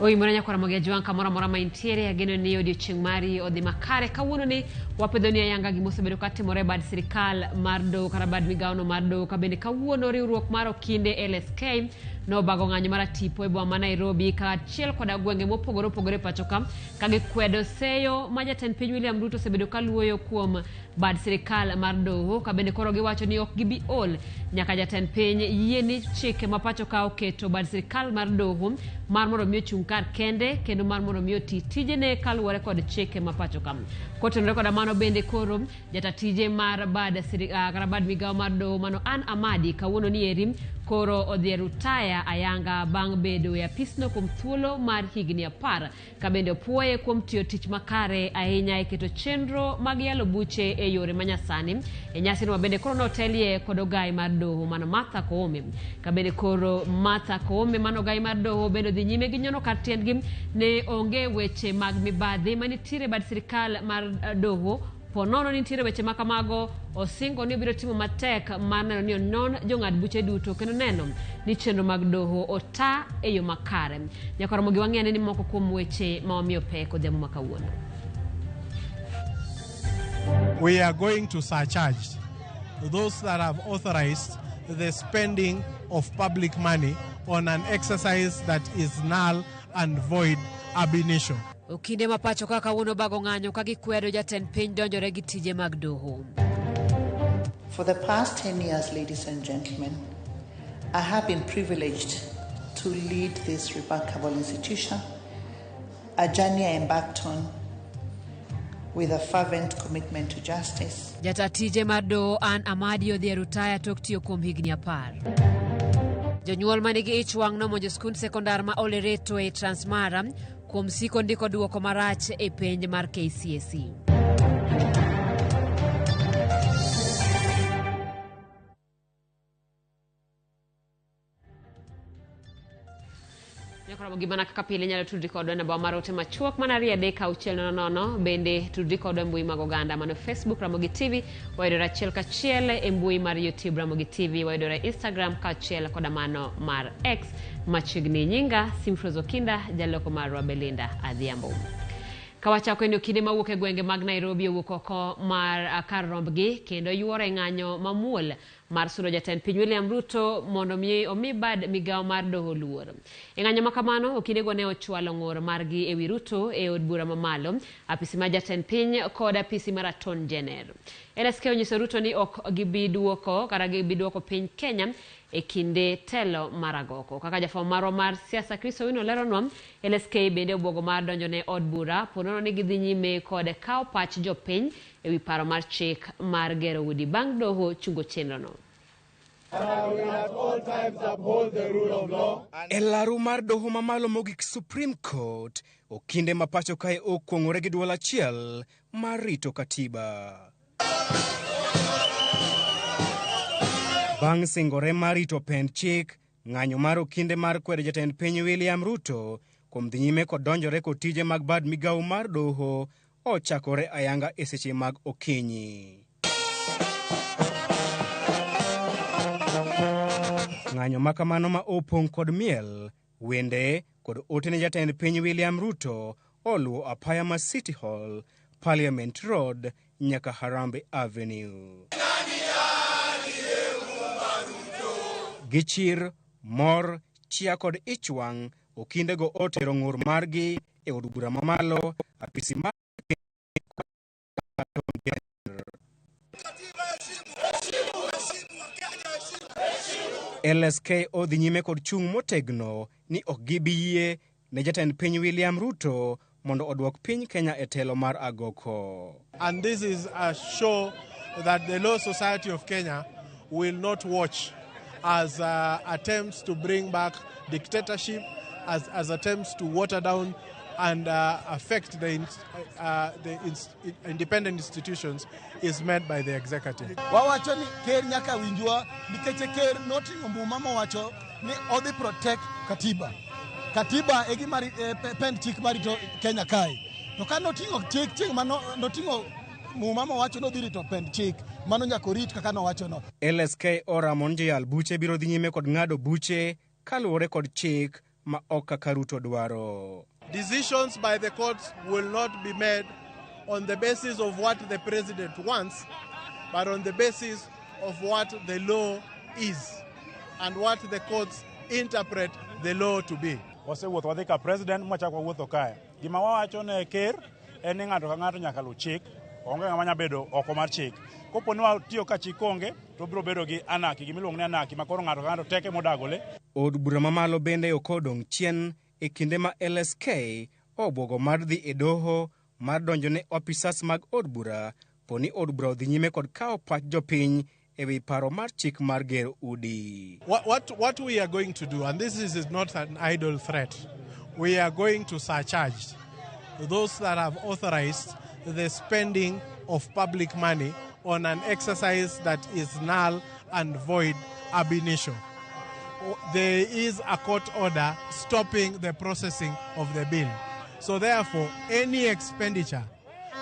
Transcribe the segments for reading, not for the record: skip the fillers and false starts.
Oimore nyakwar Ramogi Ajwang' kamoro amora ma intiere, ageno ni odiochieng' mari odhi makare. Kawuono ni wapedho ni ayanga gima osebedo ka timore e bad sirikal mar doho kata bad migawono mar doho ka bende kawuono riwruok mar okinde LSK nobago ng'anyo mar atipo e boma ma Nairobi kaachiel koda gwenge mopogore opogore e pacho ka ka gikwedo seyo ma jatend piny William Ruto osebedo ka luoyo kuom bad sirikal mar doho ka bende koro giwacho ni ok gibi ol nyaka jatend piny yie ni chike ma pacho ka oketo bad sirikal mar doho mar mondo mi ochung' kar kende kendo mar mondo mi oti tijene kaluwore kod chike ma pacho ka. Kotenore koda mano bende koro jata tije mar bad kata bad migawo mar doho mano Ann Amadi kawuono ni eri koro odhi e rutaya ayanga bang' bedo e apisno kuom thuolo mar higni 10 ka bende opuoye kuom tiyo tich makare ahinya e keto chenro mag yalo buche e yore manyasani. E nyasino ma bende koro notelie kod ogai mar doho mano Martha Koome. Ka bende koro Martha Koome mano ogai mar doho bende odhi nyime gi nyono kar tiendgi ne onge weche mag mibadhi manitiere e bad sirikal mar doho. Po nono ni nitiere weche ma kamago, osingo ni obiro timo matek mar neno ni onon jong'ad buche duto kendo neno ni chenro mag doho ota e yo makare. Nyaka Ramogi wang'e ane ni moko kuom weche ma wamiyo pek odhiambo ma kawuono. We are going to surcharge those that have authorized the spending of public money on an exercise that is null and void ab initio. Okinde ma pacho ka kawuono bago ng'anyo ka gikwedo jatend piny donjore gi tije mag doho. For the past 10 years, ladies and gentlemen, I have been privileged to lead this remarkable institution, a journey I embarked on with a fervent commitment to justice. Jata tije mar doho Ann Amadi odhi e rutaya tok tiyo kuom higni 10. Jonyuol manigi ich wang' nomonjo skund sekondar ma Olereto e Transmara kuom siko ndiko duoko marach e penj mar KCSE. Nyakoromo gi mana kaka pile inyalo tudri kodwa e namba mar ote machuok mana 23600, bende tudri kodwa e mbui mag oganda mano Facebook Ramogi TV, wayudore achiel kachiel e mbui mar YouTube Ramogi TV, wayudore Instagram kaachiel koda mano mar X. Machiegni nyinga Simfroz Okinda, jaloko marwa Belinda Adhiambo. Kawachako en okinde mawuok e gwenge mag Nairobi owuok oko mar kar rombgi kendo yuoro e ng'anyo mamuol mar sudo jatend piny William Ruto mondo mi omi bad migawo mar doho luor. E ng'anyo ma kamano, okindego ne ochwalo ng'ur margi e wi Ruto e od bura mamalo, apisi mar jatend piny kod apisi mar Attorney General. LSK onyiso Ruto ni ok gibi duoko kata gibi duoko piny Kenya e kinde telo mar agoko. Kaka jafwambo marwa mar siasa Chris Owino leronwa, LSK bende obwogo mar donjo ne od bura ponono ni gidhi nyime kod kawo pach jopiny e wi paro mar chik mar gero udi bang' doho chungo chenrono. E laru mar doho mamalo mogik Supreme Court, okinde ma pacho kae okuong'ore gi duol achiel mar rito katiba. Bang' singore mar rito pend chik, ng'anyo mar okinde mar kwedo jatend piny William Ruto kuom dhi nyime kod donjore kod tije mag bad migawo mar doho ochakore ayanga e seche mag okinyi. Ng'anyo ma kamano ma opong' kod miel, wende kod ote ne jatend piny William Ruto oluwo apaya ma City Hall, Parliament Road nyaka Harambee Avenue. Gi chir, mor, chia kod ich wang', okindego otero ng'ur margi e od bura mamalo, apisi mar LSK odhi nyime kod chung' motegno ni ok gibi yie ne jatend piny William Ruto mondo oduok piny Kenya e telo mar agoko. And this is a show that the Law Society of Kenya will not watch as attempts to bring back dictatorship, as attempts to water down and affect the independent institutions is made by the executive. Wawacho ni ker nyaka winjwa nikech ker noting'o muma mowacho ni odhi protect katiba. Katiba e gima pend chik marito Kenya kae. To ka noting'o chik chieng' ma noting'o muma mowacho ni odhi rito pend chik, mano nyaka orit kaka nowacho no. LSK oramo ni joyal buche biro dhi nyime kod ng'ado buche kaluwore kod chik ma ok kaka Ruto dwaro. Decisions by the courts will not be made on the basis of what the president wants, but on the basis of what the law is and what the courts interpret the law to be. Wasewuotho wadhi ka president mwachako wawuotho kae. Gima wawacho ne ker en ni ng'ato ka ng'ato nyaka luw chik, onge ng'ama nyalo bedo oko mar chik. Kopo ni watiyo ka chik onge, to biro bedo gi anarchy, gimiluongo ni anarchy ma koro ng'ato ka ng'ato teke modagole. Od bura mamalo bende ok odong' chien e kinde ma LSK obwogo mar dhi e doho mar donjo ne opisas mag od bura poni od bura odhi nyime kod kawo pach jopiny e wi paro mar chik mar gero udi. What we are going to do, and this is not an idle threat, we are going to surcharge those that have authorized the spending of public money on an exercise that is null and void ab initio. There is a court order stopping the processing of the bill. So therefore, any expenditure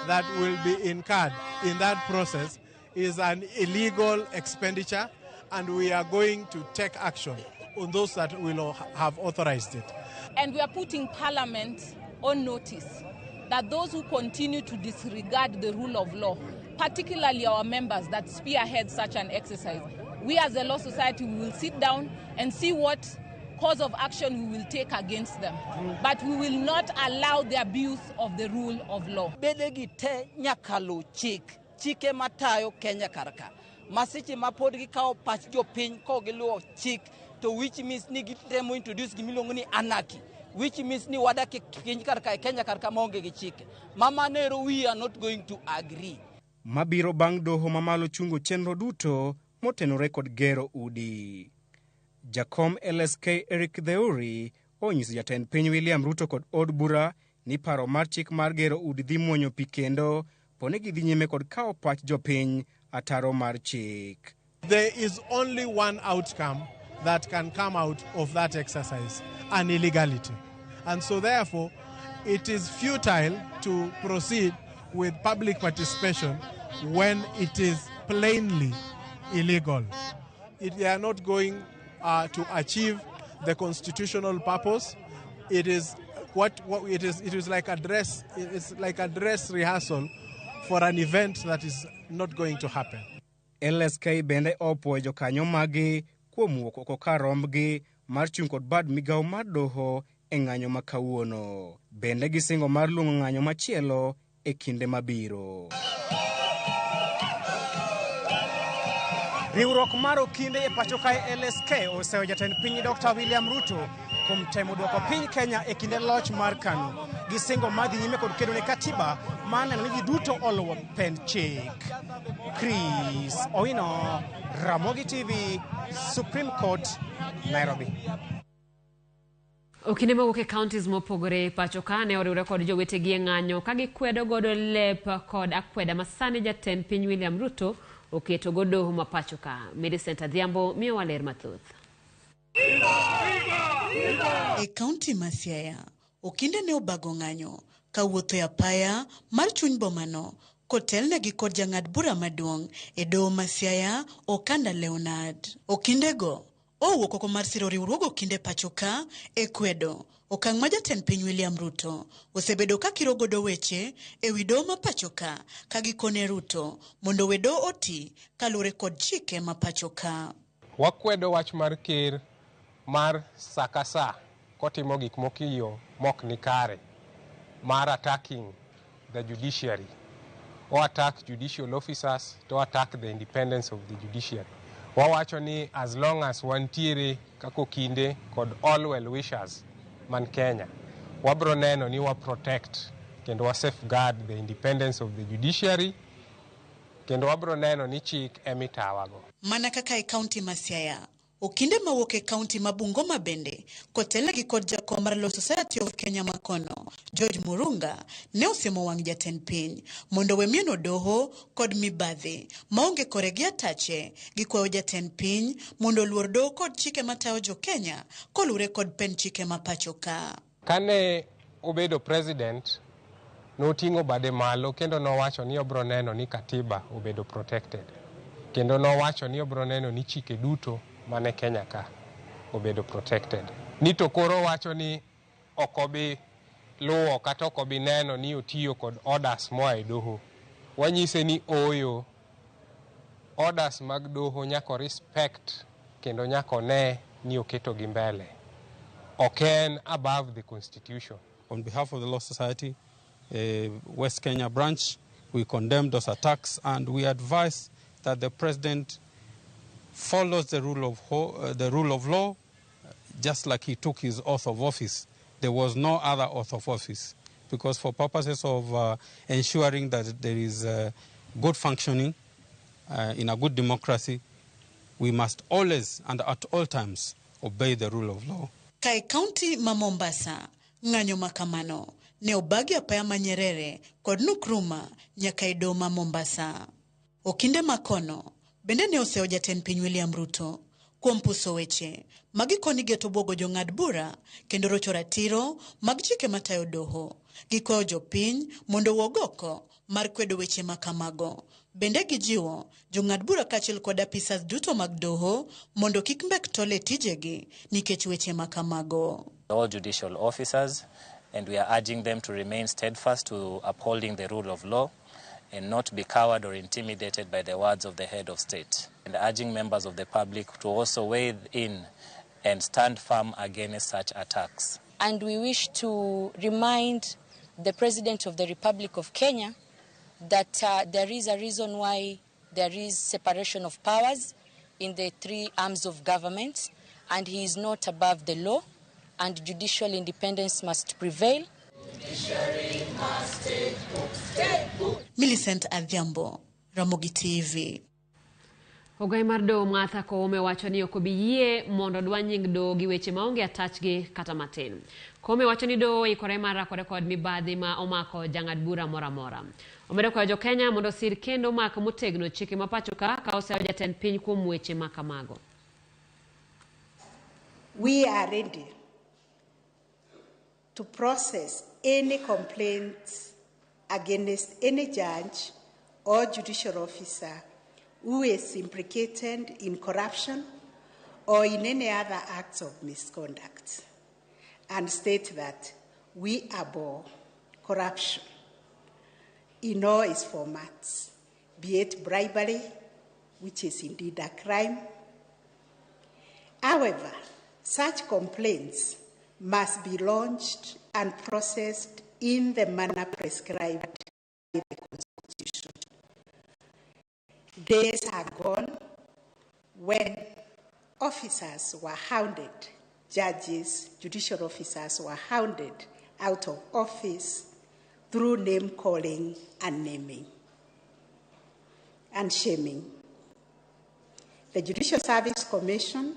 that will be incurred in that process is an illegal expenditure, and we are going to take action on those that will have authorized it. And we are putting Parliament on notice that those who continue to disregard the rule of law, particularly our members that spearhead such an exercise, we as a Law Society, we will sit down and see what course of action we will take against them. But we will not allow the abuse of the rule of law. Bedegi te nyaka luw chik, chike matayo Kenya kar ka. Ma seche ma pod gikawo pach jopiny kok giluwo chik, to which means ni gitemo introduce gimiluongo ni anarchy, which means ni wadak e piny kar ka e Kenya kar ka maonge gi chike. Ma mano ero we are not going to agree. Mabiro bang' doho mamalo chungo chenro duto motenore kod gero udi. Jakom LSK Eric Theuri onyiso jatend piny William Ruto kod od bura ni paro mar chik mar gero udi dhi muonyo pi kendo poni gidhi nyime kod kawo pach jopiny ataro mar chik. There is only one outcome that can come out of that exercise, an illegality. And so therefore, it is futile to proceed with public participation when it is plainly illegal. They are not going to achieve the constitutional purpose. It is what it is. It is like a dress. It's like a dress rehearsal for an event that is not going to happen. LSK bende opuoyo jokanyo mage kuom wuok oko kar rombgi mar chung' kod bad migawo mar doho e ng'anyo ma kawuono. Bende gisingo mar luongo ng'anyo machielo e kinde mabiro. Riwruok mar okinde e pacho kae LSK oseyo jatend piny Dr. William Ruto kuom temo duoko piny Kenya e kinde loch mar KANU gi singo mar dhi nyime kod kedo ne katiba mar neno ni ji duto oluwo pend chik. Chris Owino, Ramogi TV, Supreme Court, Nairobi. Okinde mawuok e counties mopogore pacho ka ne oriwre kod jowetegi e ng'anyo ka gikwedo godo lep kod akweda ma sani jatend piny William Ruto oketo go doho ma pacho ka. Millicent Adhiambo miyowa ler mathoth. E kaunti ma Siaya, okinde ne obago ng'anyo kawuotho e apaya mar chuny bomano kotelnegi kod jang'ad bura maduong' e doho ma Siaya, Okanda Leonard. Okindego owuok oko mar siro riwruog okinde pacho ka e kwedo okang' ma jatend piny William Ruto osebedo ka kiro godo weche e wi doho ma pacho ka ka gikone Ruto mondo we doho oti kaluwore kod chike ma pacho ka. Wakwedo wach mar ker mar sa ka sa kotimo gik moko e yo mok ni kare mar attacking the judiciary. O attack judicial officers to attack the independence of the judiciary. Wawacho ni as long as wantiere kaka okinde kod all well wishers man Kenya, wabro neno ni wa protect kendo wa safeguard the independence of the judiciary kendo wabro neno ni chik emitawago. Mana kaka e kaunti ma Siaya, okinde mawuok e kaunti ma Bungoma bende kotelnegi kod jakom mar Law Society of Kenya makono, George Murunga, ne osiemo wang' jatend piny mondo we mieno doho kod mibadhi maonge kore gi atache. Gikwayo jatend piny mondo oluor doho kod chike matayo jo Kenya koluwore kod pend chike ma pacho ka. Kane obedo president, noting'o bade malo kendo nowacho ni obro neno ni katiba obedo protected. Kendo nowacho ni obro neno ni chike duto mane Kenya ka obedo protected. Ni to koro wacho ni ok obi luwo kata ok obi neno ni otiyo kod orders moa e doho. Wanyise ni ooyo, orders mag doho nyaka respect kendo nyaka one ni oketogi mbele. Ok en above the constitution. On behalf of the Law Society, West Kenya branch, we condemn those attacks and we advise that the president follows the rule of law, just like he took his oath of office. There was no other oath of office, because for purposes of ensuring that there is good functioning in a good democracy, we must always and at all times obey the rule of law. Kae kaunti ma Mombasa, ng'anyo makamano ne obagi apaya ma Nyerere kod Nkrumah nyaka e doho ma Mombasa. Okinde makono bende ne oseyo jatend piny William Ruto kuom puso weche magikoni geto buogo jong'ad bura kendo rocho ratiro mag chike matayo doho. Gikwayo jopiny mondo owuog oko mar kwedo weche makamago. Bende gijiwo jong'ad bura kaachiel kod apisas duto mag doho mondo kik mbek tol e tijegi nikech weche makamago. All judicial officers, and we are urging them to remain steadfast to upholding the rule of law and not be coward or intimidated by the words of the head of state. And urging members of the public to also weigh in and stand firm against such attacks. And we wish to remind the President of the Republic of Kenya that there is a reason why there is separation of powers in the three arms of government, and he is not above the law, and judicial independence must prevail. Millicent Adhiambo, Ramogi TV. Ogai mar doho Martha Koome wacho ni ok obi yie mondo dwa nying doho gi weche maonge atachgi kata matin. Koome wacho ni doho oikore mar rakore kod mibadhi ma omako jang'ad bura moro amora. Omedo kwayo jo-Kenya mondo osir kendo mak motegno chike ma pacho ka ka oseyo jatend piny kuom weche ma kamago. We are ready to process any complaints against any judge or judicial officer who is implicated in corruption or in any other acts of misconduct, and state that we abhor corruption in all its formats, be it bribery, which is indeed a crime. However, such complaints must be launched and processed in the manner prescribed by the Constitution. Days are gone when officers were hounded, judges, judicial officers were hounded out of office through name calling and naming and shaming. The Judicial Service Commission,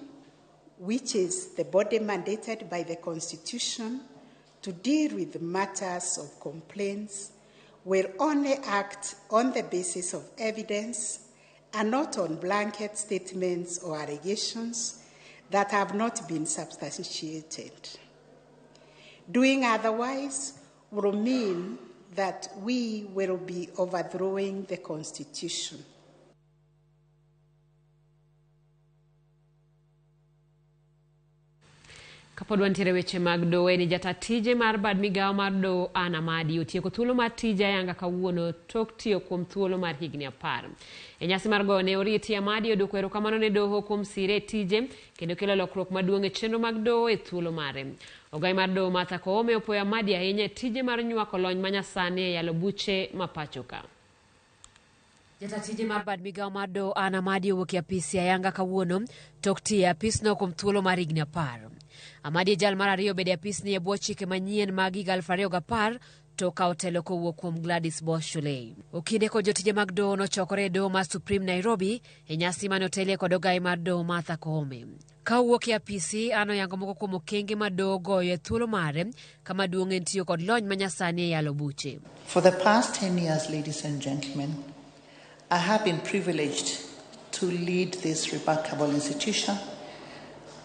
which is the body mandated by the Constitution to deal with matters of complaints, will only act on the basis of evidence and not on blanket statements or allegations that have not been substantiated. Doing otherwise will mean that we will be overthrowing the Constitution. Kapod wantiere weche mag doho en jata tije mar bad migawo mar doho Anne Amadi otieko thuolo mar tije ayanga kawuono tok tiyo kuom thuolo mar higni 10. E nyasi mar goyo ne oriti, Amadi odwoko erokamano ne doho kuom sire e tije kendo kelo lokruok maduong' e chenro mag doho e thuolo mare. Ogai mar doho Martha Koome opuoyo Amadi ahinya e tije mar nywako lony manyasani e yalo buche ma pacho ka. Jata tije mar bad migawo mar doho Anne Amadi owuok e apisi ayanga kawuono tok tiyo e apisno kuom thuolo mar higni 10. Amadi e jal mar ariyo bedo e apisni e bwo chike manyien mag higa 2010 to kawo telo kowuok kuom Gladys Boss Shollei. Okinde kod jotije mag doho nochokore e doho mar Supreme Nairobi e nyasi mane otelie kod ogai mar doho Martha Koome. Ka owuok e apisi, Anne oyango moko kuom okenge ma doho goyo e thuolo mare kama duong' en tiyo kod lony manyasani e yalo buche. For the past 10 years, ladies and gentlemen, I have been privileged to lead this remarkable institution,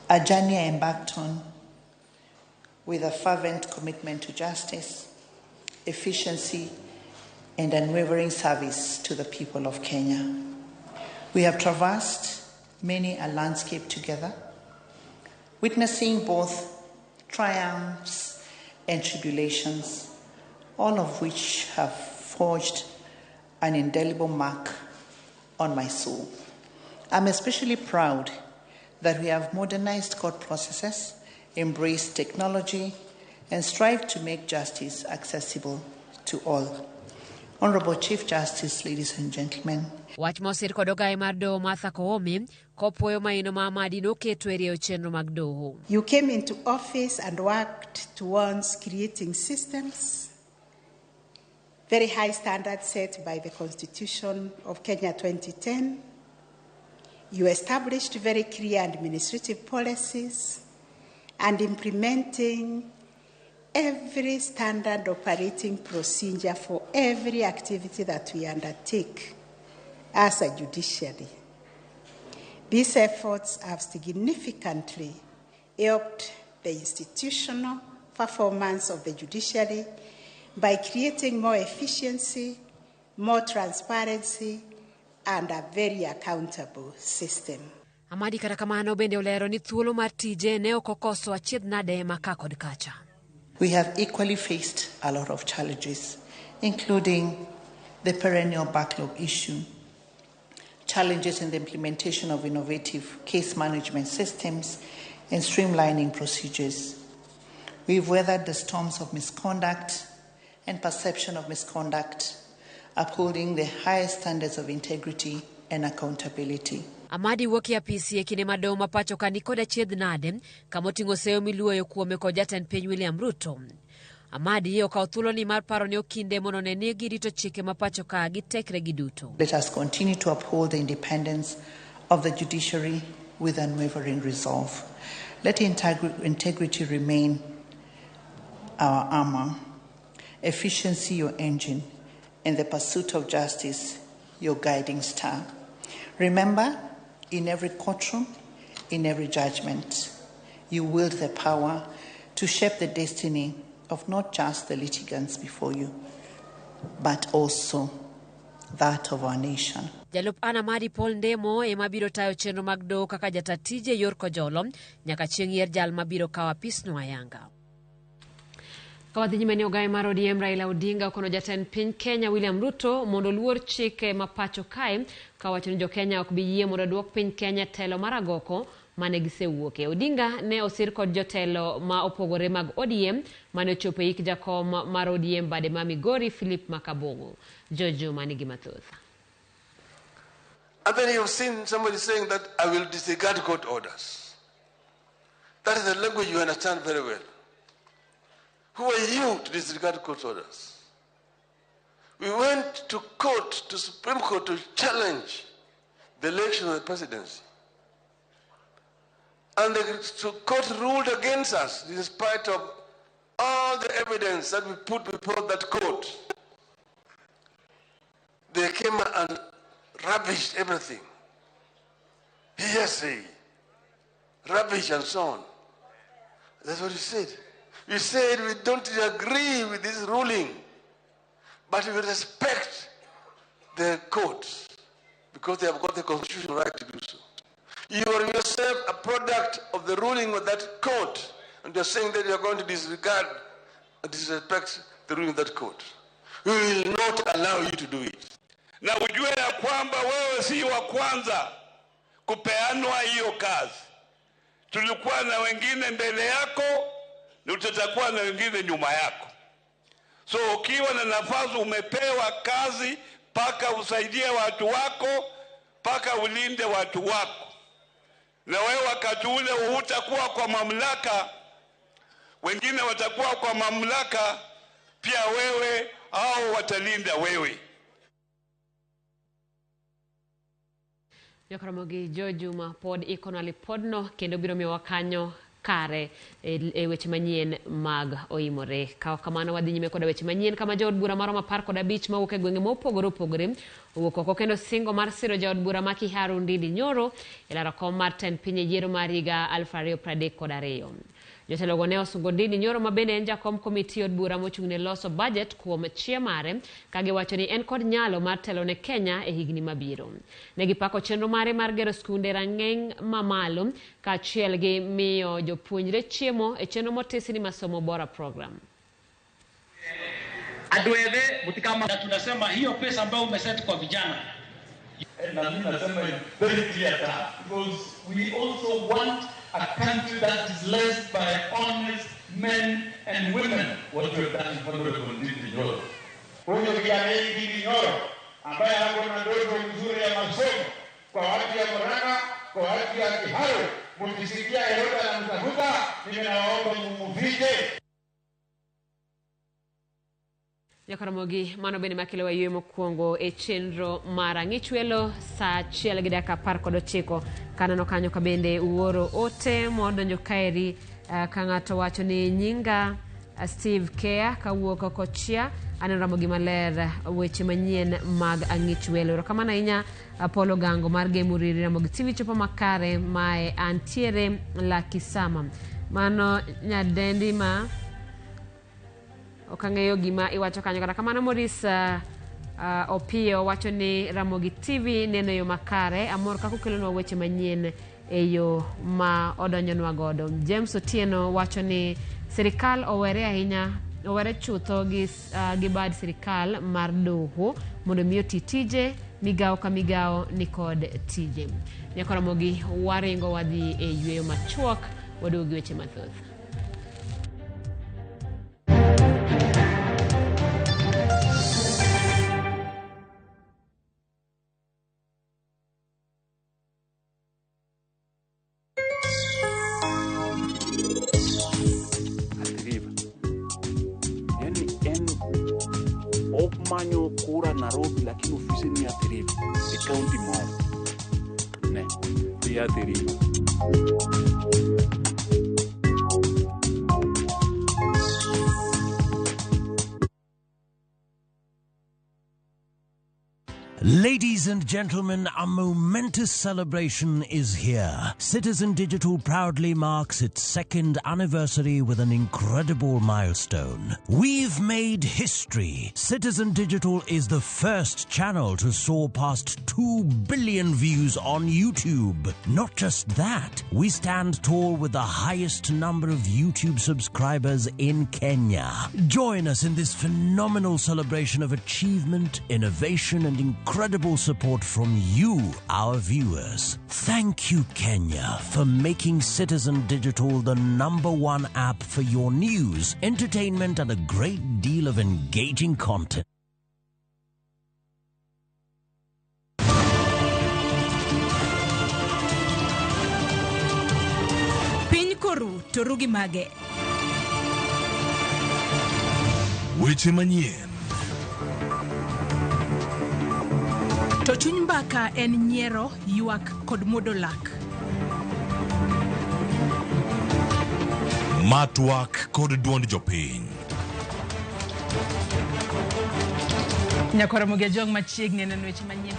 a journey I embarked on with a fervent commitment to justice, efficiency, and unwavering service to the people of Kenya. We have traversed many a landscape together, witnessing both triumphs, and tribulations, all of which have forged an indelible mark on my soul. I'm especially proud that we have modernized court processes, embraced technology, and strived to make justice accessible to all. Honorable Chief Justice, ladies and gentlemen. Wach mosir kod ogaye mar doho Martha Koome kopuoyo maino ma Amadi noketo e rieyo chenro mag doho. You came into office and worked towards creating systems, very high standards set by the Constitution of Kenya 2010. You established very clear administrative policies and implementing every standard operating procedure for every activity that we undertake as a judiciary. These efforts have significantly helped the institutional performance of the judiciary by creating more efficiency, more transparency, and a very accountable system. Amadi kata kamano bende olero ni thuolo mar tije ne ok okoso achiedh nade ma ka kod kacha. We have equally faced a lot of challenges, including the perennial backlog issue, challenges in the implementation of innovative case management systems, and streamlining procedures. We've weathered the storms of misconduct and perception of misconduct, upholding the highest standards of integrity and accountability. Amadi wuok e apisi e kinde ma doho ma pacho ka nikod achiedh nade kama oting'o seyo miluoyo kuome kod jatend piny William Ruto. Amadi okawo thuoloni mar paro ne okinde mondo one ni girito chike ma pacho ka gi tekre gi duto. Let us continue to uphold the independence of the judiciary with unwavering resolve. Let integrity remain our armor, efficiency your engine, and the pursuit of justice your guiding star. Remember, in every courtroom, in every judgment, you wield the power to shape the destiny of not just the litigants before you, but also that of our nation. Jalup Anne Amadi Paul Ndemo ema biro tayo chenro mag doho kaka jata tije yor kojolo nyaka chieng' yier jal mabiro kawo apisno ayanga. Ka wadhi nyime ni ogaye mar ODM Raila Odinga okono jatend piny Kenya William Ruto mondo oluor chike ma pacho kae kawacho ni jo-Kenya ok bi yie mondo oduok piny Kenya telo mar agoko mane gisewuoke. Odinga ne osir kod jotelo ma opogore mag ODM mane ochopo e yik jakom mar ODM bade ma Migori Philip Makabongo. George Juma nigi mathoth. And then you've seen somebody saying that I will disregard court orders. That is a language you understand very well. Who are you to disregard court orders? We went to court, to Supreme Court, to challenge the election of the presidency. And the court ruled against us in spite of all the evidence that we put before that court. They came and rubbished everything. Hearsay, rubbish and so on. That's what he said. We said we don't agree with this ruling, but we respect the courts because they have got the constitutional right to do so. You are yourself a product of the ruling of that court, and you are saying that you are going to disregard and disrespect the ruling of that court. We will not allow you to do it. Na ujue ya kwamba wewe si wa kwanza kupeanwa hiyo kazi. Tulikuwa na wengine mbele yako na tutakuwa na wengine nyuma yako. So ukiwa na nafasi umepewa kazi paka usaidie watu wako, paka ulinde watu wako. Na wewe wakati ule hutakuwa kwa mamlaka, wengine watakuwa kwa mamlaka, pia wewe au watalinda wewe. Jokaramogi George Juma pod ikono lipodno kendo biro miyowa kanyo kare e weche manyien mag oimore. Ka kamano wadhi nyime koda weche manyien kama jood bura maromo 15 mawuok e gwenge mopogore opogore owuok oko kendo singo mar siro jaod bura ma Kiharu Ndindi Nyoro e laro kom mar tend piny e yiero mar higa 2032. Jotelogo ne osungo Ndindi Nyoro ma bende en jakom komiti od bura mochung' ne loso bajet kuom chia mare ka giwacho ni en kod nyalo mar telo ne Kenya e higni mabiro. Ne gipako chenro mare mar gero skunde rang'eng mamalo kaachiel gi miyo jopuonjre chiemo e chenro motisi ni Masomo Bora Program. Adweve mutikama. Na tunasema hiyo pesa ambayo umeset kwa vijana. Na mimi nasema very clear because we also want a country that is led by honest men and women. What you have done in Honorable Ndindi Nyoro. Huyu kijana Ndindi Nyoro ambaye ako na ndoto nzuri ya masomo kwa watu ya Murang'a, kwa watu ya Kiharu, mkisikia yeyote anamtafuta, mimi nawaomba mumuvike. Jakaramogi mano bende makelo wayueyo mokwongo e chenro mar ang'ich welo saa 1:19 kaneno kanyo ka bende uoro ote modonjo kaeri ka ng'ato wacho ni nyinga Steve Kea kawuok Kochia aneno Ramogi maler weche manyien mag ang'ich welo. Erokamano ahinya Apollo Gango mar Gemuriri Ramogi TV chopo makare mae antiere Lakisama. Mano nyadendi ma ok ang'eyo gima iwacho kanyo. Kata kamano Maurice Opiyo wacho ni Ramogi TV neno yo makare, amor kaka okelonwa weche manyien e yo ma odonjonwa godo. James Otieno wacho ni sirikal owere ahinya, owere chutho gi bad sirikal mar doho mondo mi oti tije migawo ka migawo ni kod tije. Nyako Ramogi waringo wadhi e yweyo machuok, waduogo gi weche mathoth. Manyo kura Nairobi lakini ofisi ni Athi River e county moro ne dhi Athi River. Ladies and gentlemen, a momentous celebration is here. Citizen Digital proudly marks its second anniversary with an incredible milestone. We've made history. Citizen Digital is the first channel to soar past 2 billion views on YouTube. Not just that, we stand tall with the highest number of YouTube subscribers in Kenya. Join us in this phenomenal celebration of achievement, innovation, and incredible support from you, our viewers. Thank you, Kenya, for making Citizen Digital the #1 app for your news, entertainment, and a great deal of engaging content. Piny koru to rugi mage. Weche manyien. To chuny mbaka en nyiero, ywak kod muodo lak. Matwak kod duond jopiny. Nyakwar Ramogi Ajwang' machiegni neno weche manyien.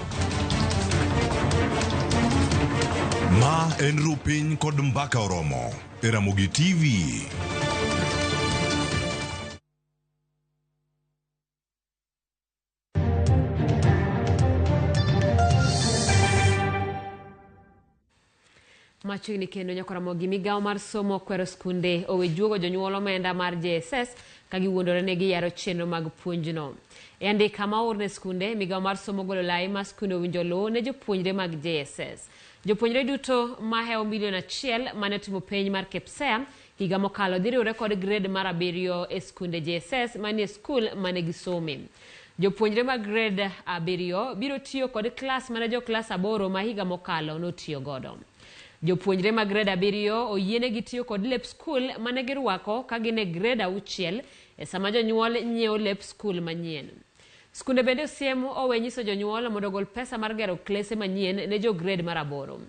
Ma en Rupiny kod Mbaka Oromo e Ramogi TV. Machiegni kendo Nyakwar Ramogi, migawo mar somo kwero skunde owe juogo jonyuol omenda mar JSS ka giwuondore ne giyaro chenro mag puonjno. E andika ma oor ne skunde, migawo mar somo golo lai ma skunde owinjo luw ne jopuonjre mag JSS. Jopuonjre duto mahewo 1 milion mane otimo penj mar KPSEA higa mokalo dhi riwre kod grade mar 7 e skunde JSS manie skul mane gisome. Jopuonjre mag grade 7 biro tiyo kod klas mane jo klas 8 ma higa mokalo notiyo godo. Jopuonjre mag grade 7 oyienegi tiyo kod lep skul mane girwako ka gin e grade 6 e sama jonyuol nyiewo lep skul manyien. Skunde bende osiem owe nyiso jonyuol mondo ogol pesa mar gero klese manyien ne jo grade mar 8.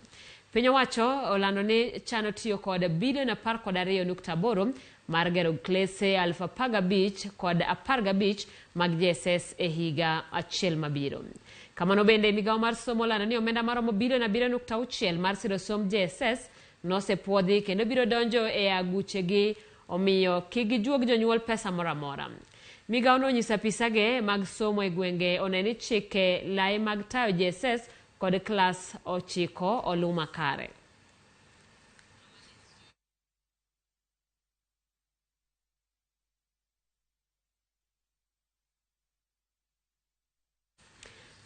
Piny owacho olando ni chano tiyo kod bilion 12.8 mar gero klese 15,000 kod 15 mag JSS e higa achiel mabiro. Kamano bende migawo mar somo olando ni omenda maromo bilion 7.6 mar siro somb JSS nosepuodhi kendo biro donjo e aguchegi, omiyo kik gijuog jonyuol pesa moro amora. Migawo nonyiso apisage mag somo e gwenge one ni chike lai mag tayo JSS kod klas 9 oluw makare.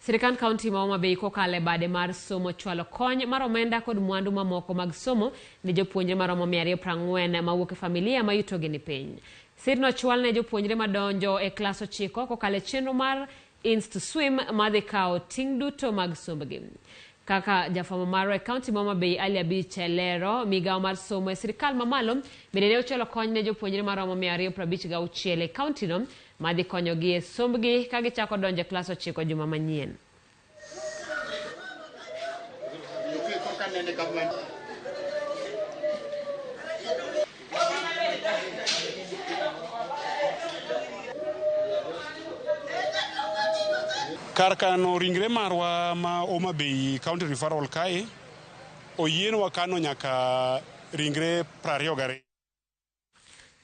Sirikand kaunti ma Homa Bay kokalo e bade mar somo chwalo kony mar omenda kod mwandu mamoko mag somo ne jopuonjre maromo 240 mawuok e familia ma yutogi ni piny. Sirno chwal ne jopuonjre madonjo e klas 9 kokalo e chenro mar Ins to Swim madhi kawo ting' duto mag sombgi. Kaka jafwambo marwa e kaunti ma Homa Bay Ali Abich lero, migawo mar somo e sirikal mamalo bende ne ochwalo kony ne jopuonjre maromo 256 e kauntino madhi konyogi e sombgi ka gichako donjo e klas 9 juma manyien. Kar kano ringre marwa ma Homa Bay County Referral kae, oyienwa kano nyaka ringre 22.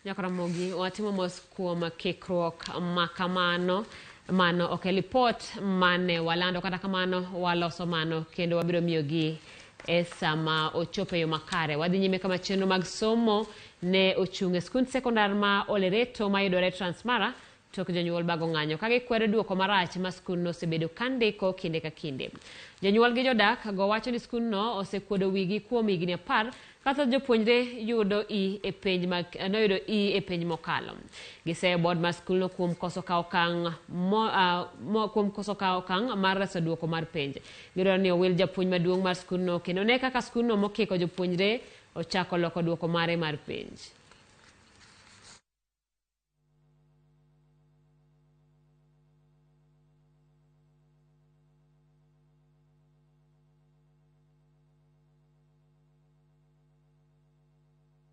Nyakaramogi watimo mos kuom kikruok makamano. Mano ok e lipot mane walando, kata kamano waloso mano kendo wabiro miyogi e sama ochopo e yo makare. Wadhi nyime kama chenro mag somo ne ochung' e skund sekondar ma Olereto mayudore Transmara tok jonyuol bago ng'anyo ka gikwedo duoko marach ma skundno osebedo ka ndiko kinde ka kinde. Jonyuol gi jodak go wacho ni skundno osekuodo wigi kuom higni 10 ka thoth jopuonjre yudo E e penj mag noyudo E e penj mokalo. Giseyo board mar skundno kuom koso kawo okang' kuom koso kawo okang' mar reso duoko mar penj. Gidwaro ni owil japuonj maduong' mar skundno kendo ne kaka skundno mokiko jopuonjre ochako loko duoko mare mar penj.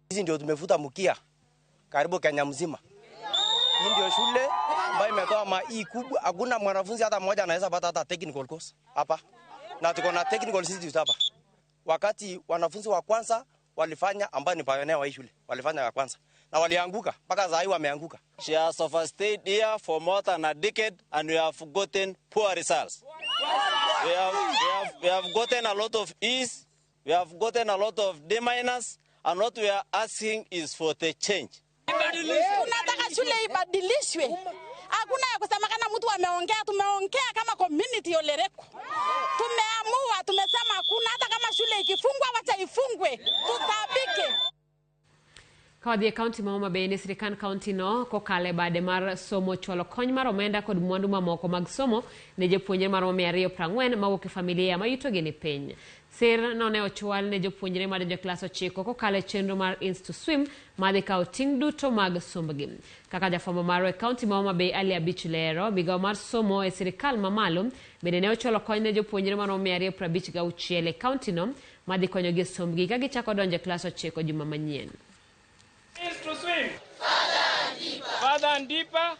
Hizi ndio tumevuta mkia karibu Kenya mzima. Hii ndio shule ambayo imetoa ma E kubwa. Hakuna mwanafunzi hata mmoja anaweza pata hata technical course hapa. Na tuko na technical institute hapa. Wakati wanafunzi wa kwanza walifanya, ambao ni pioneer wa hii shule, walifanya wa kwanza na walianguka mpaka saa hii wameanguka. She has overstayed here for more than a decade and we have gotten poor results. We have gotten a lot of E's, we have gotten a lot of D minus, and what we are asking is for the change. Tunataka shule ibadilishwe. Hakuna ya kusema kana mtu ameongea, tumeongea kama community Olereko. Tumeamua, tumesema hakuna, hata kama shule ikifungwa wacha ifungwe. Tutabike. Kawadhi e kaunti ma Homa Bay ni sirikand kaunti no kokalo e bade mar somo chwalo kony mar omenda kod mwandu mamoko mag somo ne jopuonjre maromo 240 mawuok e familia ma yutogi ni piny. Sir no ne ochwal ne jopuonjre madonjo e klas 9 kokalo e chenro mar Ins to Swim madhi kawo ting' duto mag sombgi. Kaka jafwambo marwa e kaunti ma Homa Bay Ali Abich lero, migawo mar somo e sirikal mamalo bende ne ochwalo kony ne jopuonjre maromo 256 e kaunti no madhi konyogi e sombgi ka gichako donjo e klas 9 juma manyien. To swim. Further and deeper.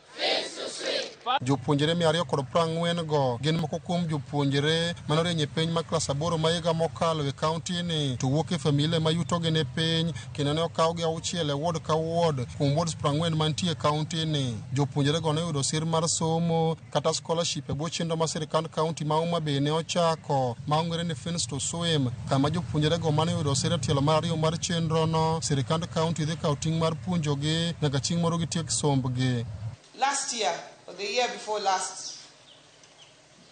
Jopuonjre 240 go gin moko kuom jopuonjre manorieny e penj mar klas 8 ma higa mokalo e kaunti ni to wuok e familia ma yutogi ni piny kendo ne okawgi 6 e ward ka ward kuom wards 40 mantie e kaunti ni. Jopuonjre go ne oyudo sir mar somo kata scholarship e bwo chenro ma sirikand kaunti ma Homa Bay ne ochako ma ong'ere ni Fins to Swim, kama jopuonjre go mane oyudo sir e tielo mar 2 mar chenro no sirikand kaunti dhi kawo ting' mar puonjogi nyaka chieng' moro gitiek sombgi. Last year, or the year before last,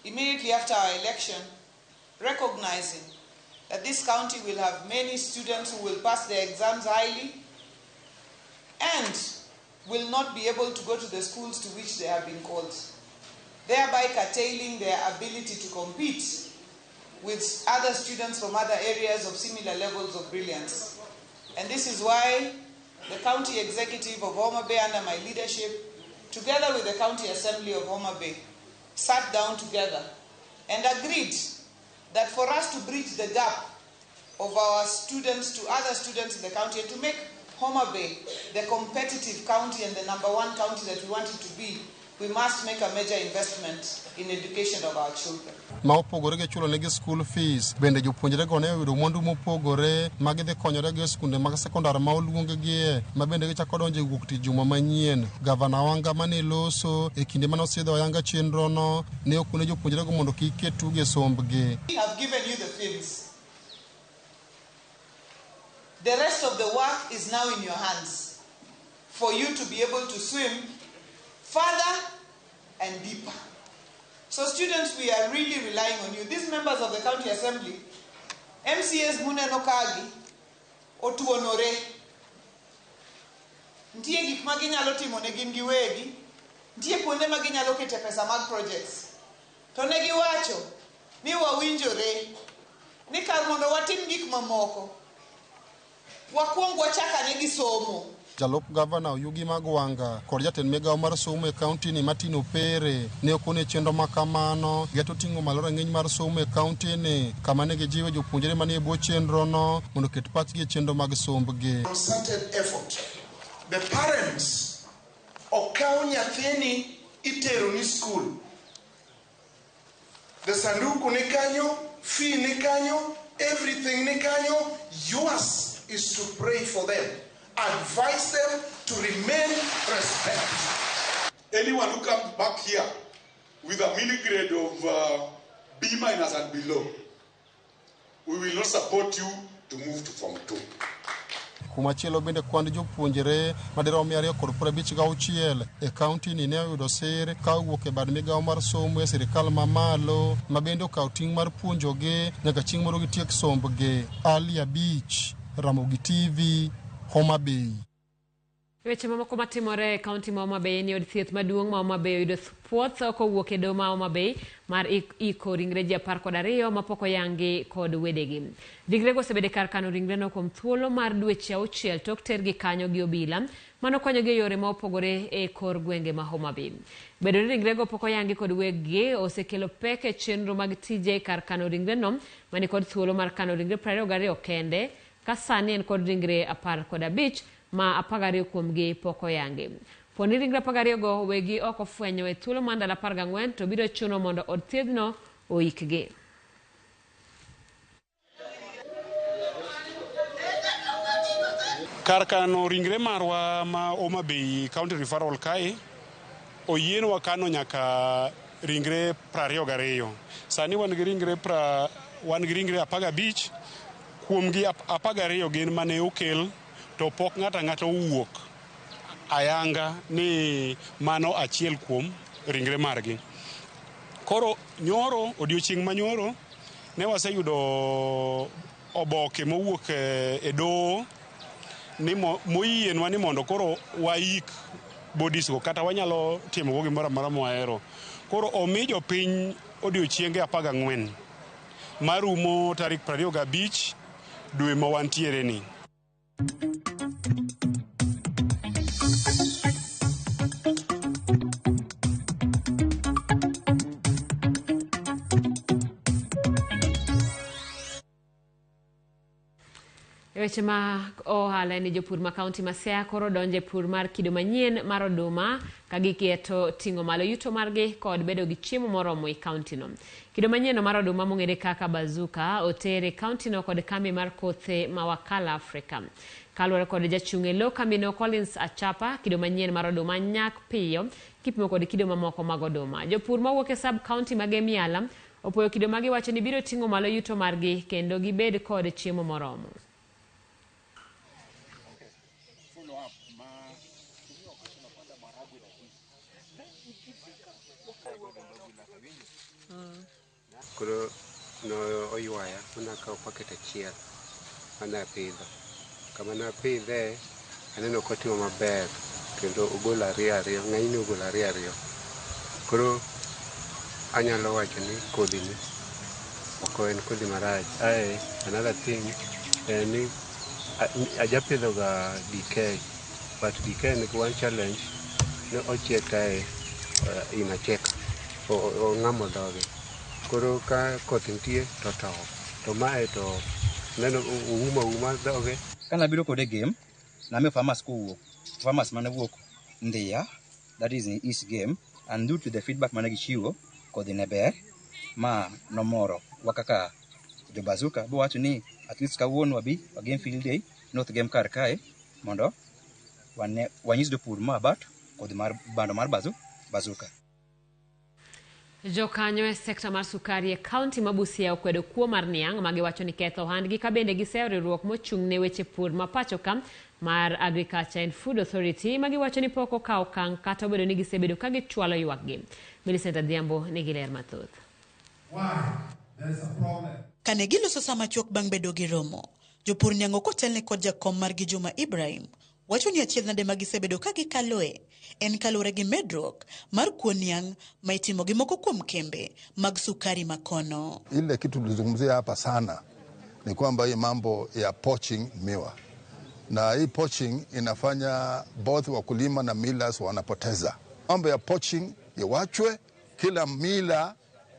immediately after our election, recognizing that this county will have many students who will pass their exams highly and will not be able to go to the schools to which they have been called, thereby curtailing their ability to compete with other students from other areas of similar levels of brilliance. And this is why the County Executive of Homa Bay, under my leadership, together with the County Assembly of Homa Bay, sat down together and agreed that for us to bridge the gap of our students to other students in the county and to make Homa Bay the competitive county and the #1 county that we want it to be, We must make a major investment in education of our children. Ma opogore gi chulo negi school fees, bende jopuonjrego ne oyudo mwandu mopogore ma gidhi konyorego e skunde mag sekondar ma oluonggie ma bende gichako donjo e wuok tich juma manyien. Gavana Wanga mane loso e kinde mane osidho ayanga chenrono ne okone jopuonjrego mondo kik ket tugo e sombgi. We have given you the films. The rest of the work is now in your hands for you to be able to swim further and deeper. So students, we are really relying on you. These members of the county assembly, MCAs muneno kagi, otuonore. Nitie gik ma ginyalo timo ne gin giwegi, nitie kuonde ma ginyalo kete pesa mag projects. To ne giwacho ni wawinjore ni kar mondo watim gik mamoko, wakwong wachak ane gi somo. Jalup gavana Oyugi Magwanga kod jatend migawo mar somo e kaunti ni Martin Opere ne okone chenro ma kamano geto ting'o malo rang'iny mar somo e kaunti ni kama ne gijiwe jopuonjre manie bwo chenrono mondo oket pachgi e chenro mag sombgi. Concerted effort. The parents okaw nyathini itero ni school. The sanduku ni kanyo, fee ni kanyo, everything ni kanyo. Yours is to pray for them. Advise them to remain respect. Anyone who comes back here with a mini grade of B minus and below, we will not support you to move to Form 2. Kumachielo bende kwand jopuonjre madirom 256 e kaunti ni ne oyudo sir ka owuok e bad migawo mar somo e sirikal mamalo ma bende okawo ting' mar puonjogi nyaka chieng' moro gitiek sombgi. Ali Abich, Ramogi TV, Homa Bay. Weche mamoko matimore e kaunti ma Homa Bay ni od thieth maduong' ma Homa Bay oyudo puoth kowuok e doho ma Homa Bay mar iko ringre ji 12 mapok oyangi kod wedegi. Ringrego osebedo e kar kano ringreno kuom thuolo mar dweche 6 tok tergi kanyo gi obila manokonyogi e yore ma opogore e kor gwenge ma Homa Bay. Bedo ni ringrego pok oyangi kod weggi osekelo pek e chenro mag tije e kar kano ringreno mani kod thuolo mar kano ringre 22 kende ka sani en kod ringre 15 ma 12 kuomgi pok oyangi. Poni ringre 12 go wegi ok ofwenyo e thuolo mar ndalo 14 to biro chuno mondo od thiethno oikgi. Kar kano ringre marwa ma Homa Bay County Referral kae oyienwa kano nyaka ringre 22. Sani wan gi ringre 15, kuomgi 12 gin mane okel to pok ng'ato ang'ata owuok ayanga ni mano achiel kuom ringre margi. Koro nyoro, odiochieng' ma nyoro, ne waseyudo oboke mowuok e doho ni moyienwa ni mondo koro waik bodies go kata wanyalo timo go gimoro amora mwahero. Koro omi jopiny odiochienge 14 marumo tarik 25 dwe ma wantiere ni. Weche ma ohala ni jopur ma kaunti ma Siaya koro donjo e pur mar kido manyien mar oduma ka giketo ting'o malo yuto margi kod bedo gi chiemo moromo e kaunti no. Kido manyien mar oduma mong'ere kaka Bazooka oter e kaunti no kod kambi mar kothe ma Wakala Africa. Kaluwore kod jachung' e lo kambino Collins Achapa, kido manyien mar oduma nyak piyo kipimo kod kido mamoko mag oduma. Jopur mawuok e sub kaunti mag Emiala opoyo kido ma giwacho ni biro ting'o malo yuto margi kendo gibed kod chiemo moromo. Koro no oywaya mana kawo paket achiel mane apidho. Kama napidhe aneno kotimo maber kendo ogolo ariyo, ng'enyne ogolo ariyo. Koro anyalo wacho ni kodhi ni ok en kodhi marach. Ae another thing en ni ajapidho ga DK, but DK nigi one challenge ni ochiek kae inacheka ong'amo dhoge. Koro ka koth nitie to tow, to mae to neno oumo auma dhoge. Kana biro kode game, namiyo farmers kowuok, farmers mane wuok Ndhiya, that is in East Game, And due to the feedback mane gichiwo, kodhi ne ber ma nomoro wa kaka jo Bazuka bowacho ni at least kawuono wabi wagem field day North Gem kar kae mondo wane wanyis jopur ma about kodhi mar bando mar Bazuka. Jokanyo e sekta mar sukari e kaunti ma Busia okwedo kuo mar niang' ma giwacho ni ketho ohandgi ka bende giseyo riwruok mochung' ne weche pur ma pacho ka mar Agriculture and Food Authority ma giwacho ni pok okawo okang' kata obedo ni gisebedo ka gichwalo ywakgi. Millicent Adhiambo nigi ler mathoth. Kane giloso sama chuok bang' bedo gi romo, jopur niang' ok otelne kod jakom margi Juma Ibrahim wacho ni achiedh nade ma gisebedo ka gikaloe en kaluwore gi medruok mar kuo niang' ma itimo gi moko kuom kembe mag sukari makono. Ile kitu tulizungumzia hapa sana ni kwamba hii mambo ya poaching miwa, na hii poaching inafanya both wakulima na millers wanapoteza. Mambo ya poaching iwachwe, kila mila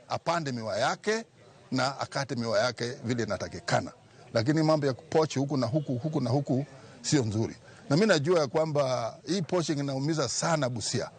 apande miwa yake na akate miwa yake vile inatakikana, lakini mambo ya kupochi huku na huku huku na huku sio nzuri. Na mimi najua ya kwamba hii poaching inaumiza sana Busia,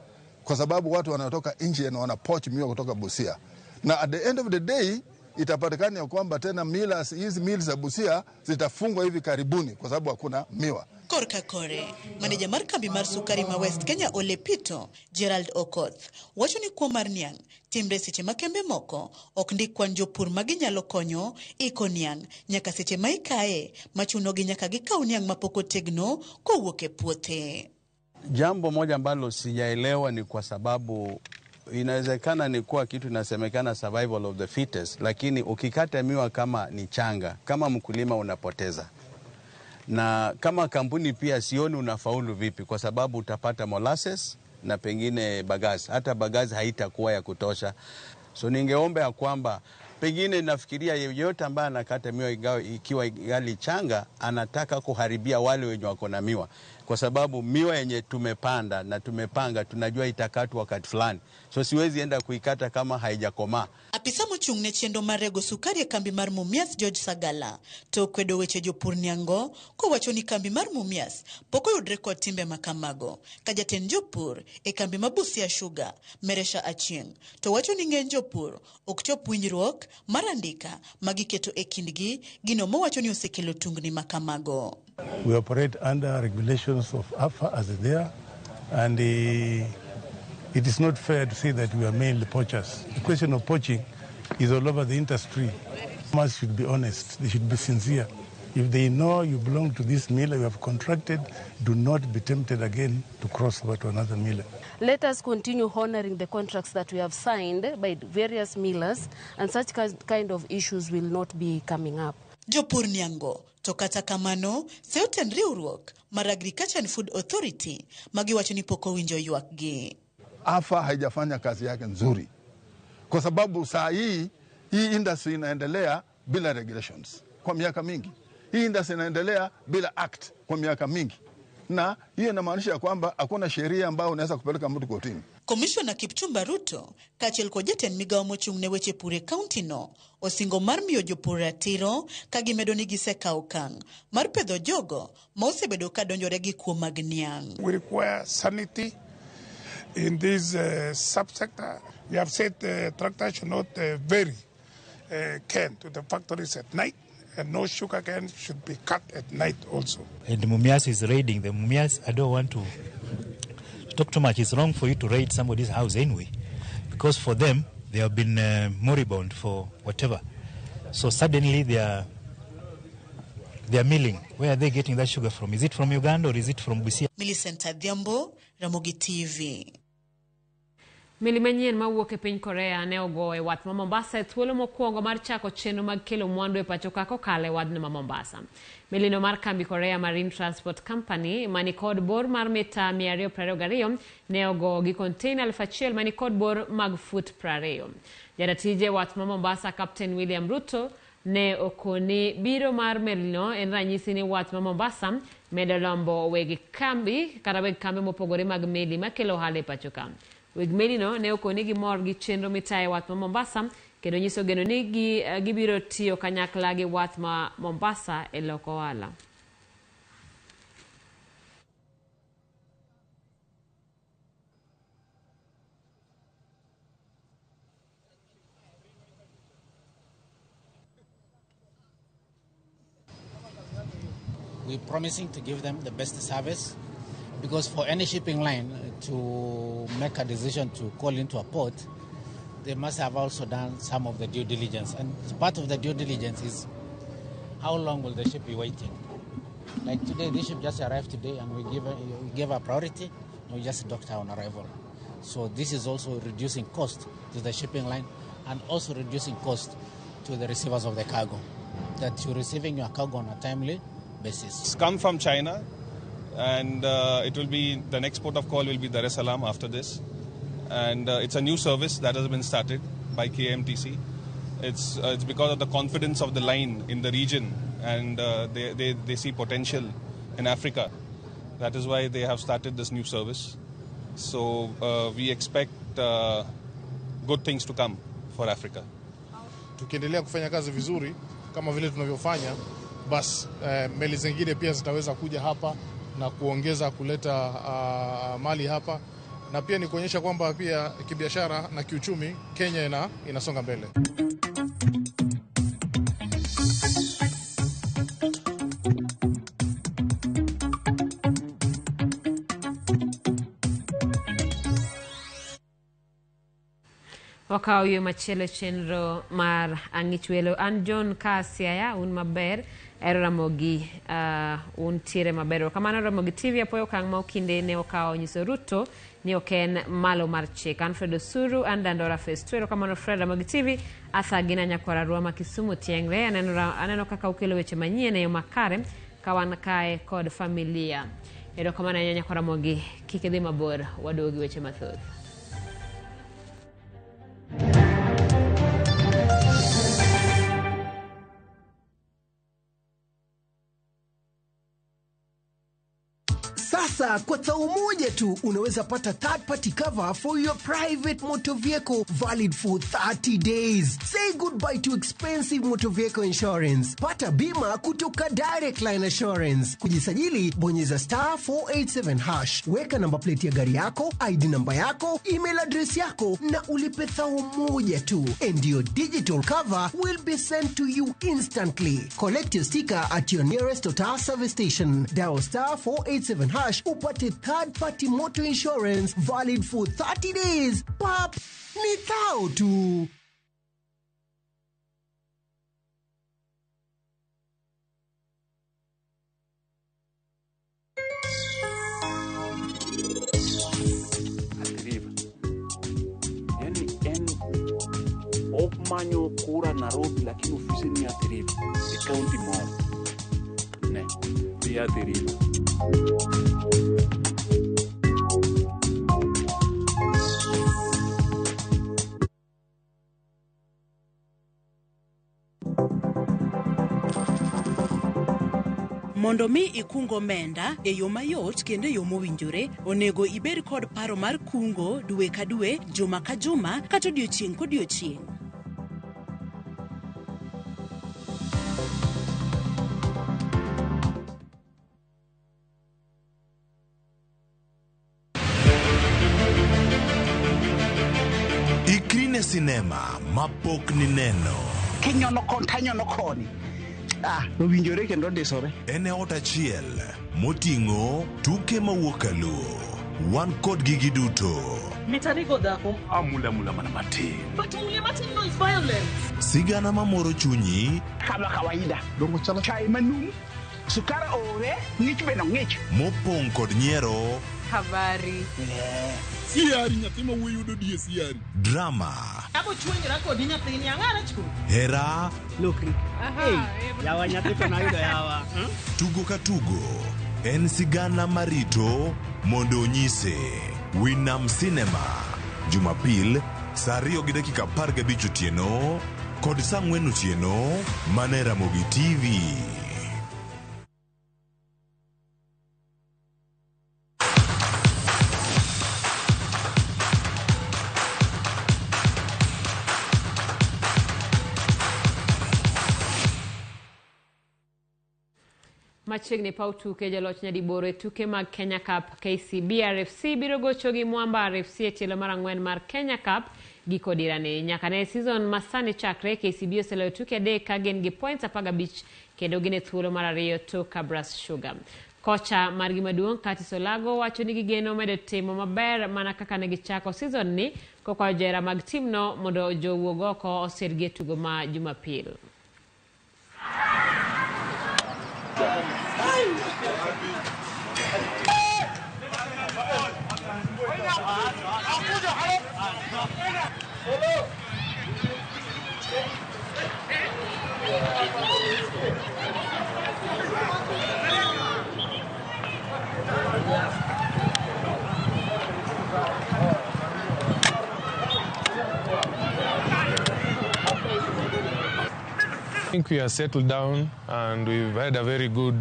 kwa sababu watu wanatoka nje na wanapoach miwa kutoka Busia, na at the end of the day itapatikana ya kwamba tena millers, hizi mills za Busia zitafungwa hivi karibuni kwa sababu hakuna miwa. Korka kore, maneja mar kambi mar sukari ma West Kenya Ole Pito, Gerald Okoth, wacho ni kuo mar niang' timre seche ma kembe moko ok ndik kwan jopur ma ginyalo konyo iko niang' nyaka seche ma ikaye machunogi nyaka gikaw niang' mapok otegno kowuok e puothe. Jambo moja ambalo sijaelewa ni kwa sababu inawezekana ni kuwa kitu inasemekana survival of the fittest, lakini ukikata miwa kama ni changa, kama mkulima unapoteza, na kama kampuni pia sioni unafaulu vipi, kwa sababu utapata molasses na pengine bagazi, hata bagazi haitakuwa ya kutosha. So ningeomba ya kwamba pengine nafikiria yeyote ambaye anakata miwa ingawa ikiwa ingali changa anataka kuharibia wale wenye wako na miwa, kwa sababu miwa yenye tumepanda na tumepanga tunajua itakatwa wakati fulani, so siwezi enda kuikata kama haijakomaa. Apisa mochung' ne chenro mar rego sukari e kambi mar Mumias George Sagala to okwedo weche jopur niang'go kowacho ni kambi mar Mumias pok oyudre kod timbe makamago. Ka jatend jopur e kambi ma Busia Sugar Meresha Achieng' to wacho ni ng'eny jopur ok chop winjruok mar andika ma giketo e kindgi, gino mowacho ni osekelo tungni makamago. We operate under regulations of AFA as they are, and it is not fair to say that we are mainly poachers. The question of poaching is all over the industry. Farmers should be honest, they should be sincere. If they know you belong to this miller you have contracted, do not be tempted again to cross over to another miller. Let us continue honoring the contracts that we have signed by various millers, and such kind of issues will not be coming up. Jopur niang'go to kata kamano seyo tend riwruok mar Agriculture and Food Authority magiwacho ni pok owinjo ywakgi. AFA haijafanya kazi yake nzuri, kwa sababu saa hii hii industry inaendelea bila regulations kwa miaka mingi. Hii industry inaendelea bila act kwa miaka mingi, na hiyo inamaanisha kwamba hakuna sheria ambayo unaweza kupeleka mtu kotini. Komishona Kipchumba Ruto kaachiel kod jatend migawo mochung' ne weche pur e kaunti no osingo mar miyo jopur ratiro ka gimedo ni gisekawo okang' mar pedho jogo ma osebedo ka donjore gi kuo mag niang'. We require sanity in this subsector. We have said tractors should not vary cane to the factories at night, and no sugar cane should be cut at night also. And Mumias is raiding the Mumias. I don't want to talk too much. It's wrong for you to raid somebody's house anyway, because for them, they have been moribund for whatever. So suddenly they are milling. Where are they getting that sugar from? Is it from Uganda or is it from Busia? Millicent Adhiambo, Ramogi TV. Meli manyien mawuok e piny Korea ne ogo e wath ma Mombasa e thuolo mokwongo mar chako chenro mag kelo mwandu e pacho ka kokalo e wadhno ma Mombasa. Melino mar kambi Korea Marine Transport Company mani kod bor mar mita 222 ne ogo gi container 1000 mani kod bor mag fut 20. Jaratije wath ma Mombasa Captain William Ruto ne okoni biro mar melino en ranyisi ni wath ma Mombasa medo lombo weg kambi kata weg kambi mopogore mag meli makelo ohala e pacho ka. Weg melino ne okoni gimor gi chenro mitaye wath ma Mombasa kendo nyiso geno ni gibiro tiyo kanyakla gi wath ma Mombasa e loko ohala. We're promising to give them the best service because for any shipping line to make a decision to call into a port, they must have also done some of the due diligence. And part of the due diligence is how long will the ship be waiting? Like today, this ship just arrived today and we give a priority and we just docked her on arrival. So this is also reducing cost to the shipping line and also reducing cost to the receivers of the cargo, that you're receiving your cargo on a timely basis. It's come from China, and it will be the next port of call will be Dar es Salaam after this. And it's a new service that has been started by KMTC. It's because of the confidence of the line in the region, and they see potential in Africa. That is why they have started this new service. So we expect good things to come for Africa. Tukiendelea kufanya kazi vizuri kama vile tunavyofanya, basi meli zingine pia zitaweza kuja hapa na kuongeza kuleta mali hapa, na pia ni kuonyesha kwamba pia kibiashara na kiuchumi Kenya inasonga mbele. Wakawo yo machielo chenro mar Ang'ich Welo. An John Kasiaya, un maber, ero Ramogi, un tiere maber. Kamano Ramogi TV apoyo okang' ma okinde ne okawo nyiso Ruto ni ok en malo mar chik. Alfred Osuru, an Dandora Phase 2. Erokamano Fred Ramogi TV, Arthur Gina Nyakwara Rua ma Kisumu Tiengre. Aneno kaka ukelo weche manyien e yo makare ka wan kae kod familia. Erokamano ahinya Nyakwara Ramogi, kik idhi mabor, waduogi weche mathoth. Sasa kwa thao moja tu unaweza pata third party cover for your private motor vehicle valid for 30 days. Say goodbye to expensive motor vehicle insurance. Pata bima kutoka Direct Line Assurance. Kujisajili, bonyeza *487#. Weka namba plate ya gari yako, ID namba yako, email address yako na ulipe thao moja tu. And your digital cover will be sent to you instantly. Collect your sticker at your nearest Total service station. Dial *487# upate third party motor insurance valid for 30 days. Pap, ni thao tu. Athi River. Yani en ok manyo kura Nairobi lakini ofisi ni Athi River. E county moro. Ne, dhi Athi River. Mondo mi ikung omenda e yo mayot kendo e yo mowinjore, onego ibed kod paro mar kungo dwe ka dwe, juma ka juma, kata odiochieng' kodiochieng'. Ikri ne sinema mapok nineno. Kinyono kon tanyono koni. Owinjore kendo ndisore. En e ot achiel moting'o tuke mawuok kaluo. Wan kod gigi duto. Mitanigo dhako. Amula mula mana matin. But mule matin no is violence. Sigana mamoro chunyi. Kama kawaida. Dongo chalo chai manum. Sukara ore, ng'ich be no ng'ich. Mopong' kod nyiero. Habari. Siari nyathi ma wuoyi yudo die siari. Drama. Abo chwenyra kodi nyathini ang'ara chko. Hera. Lokri. Hey, yawa nyathi to nayudo yawa. Tugo ka tugo en sigana marito mondo onyise. Winam Cinema Jumapil saa 2:15 otieno kod saa 4 otieno mana e Ramogi TV. Machiegni paw tuke jaloch nyadiboro e tuke mag Kenya Cup. KCB RFC biro gocho gi Mwamba RFC e tielo mar 4 mar Kenya Cup giko dirani. Nyaka ne season ma sani chakre, KCB oseloyo tuke 3 ka gin gi points 15 kendo gin e thuolo mar 2 tok Kabras Sugar. Kocha margi maduong' Curtis Olago wacho ni gigeno medo timo maber mana kaka ne gichako season ni, kokwayo johera mag timno mondo jowuog oko osirgi e tugo ma Jumapil. I think we are settled down and we've had a very good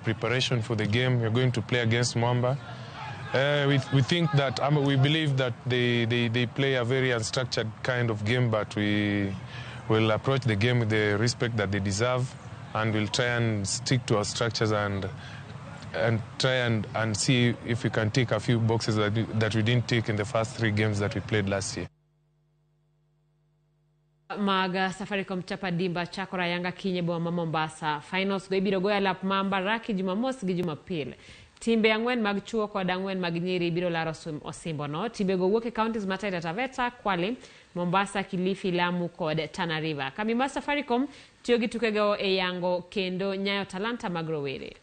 preparation for the game. We're going to play against Mwamba. We think that, we believe that they play a very unstructured kind of game, but we will approach the game with the respect that they deserve, and we'll try and stick to our structures and try and see if we can take a few boxes that we didn't take in the first 3 games that we played last year. Mag Safaricom Chapa Dimba chako Yanga kinye boma Mombasa. Finals go ibiro goyo lap ma Mbaraki Jumamos gi Jumapil. Timbe 4 mag chuo kod 4 mag nyiri biro laro osimbo no. Timbe go wuok e counties ma Taita Taveta, Kwale, Mombasa, Kilifi, Lamu kod Tana River. Kambi mar Safaricom tiyo gi tukego e yango kendo nyayo talanta mag rowere.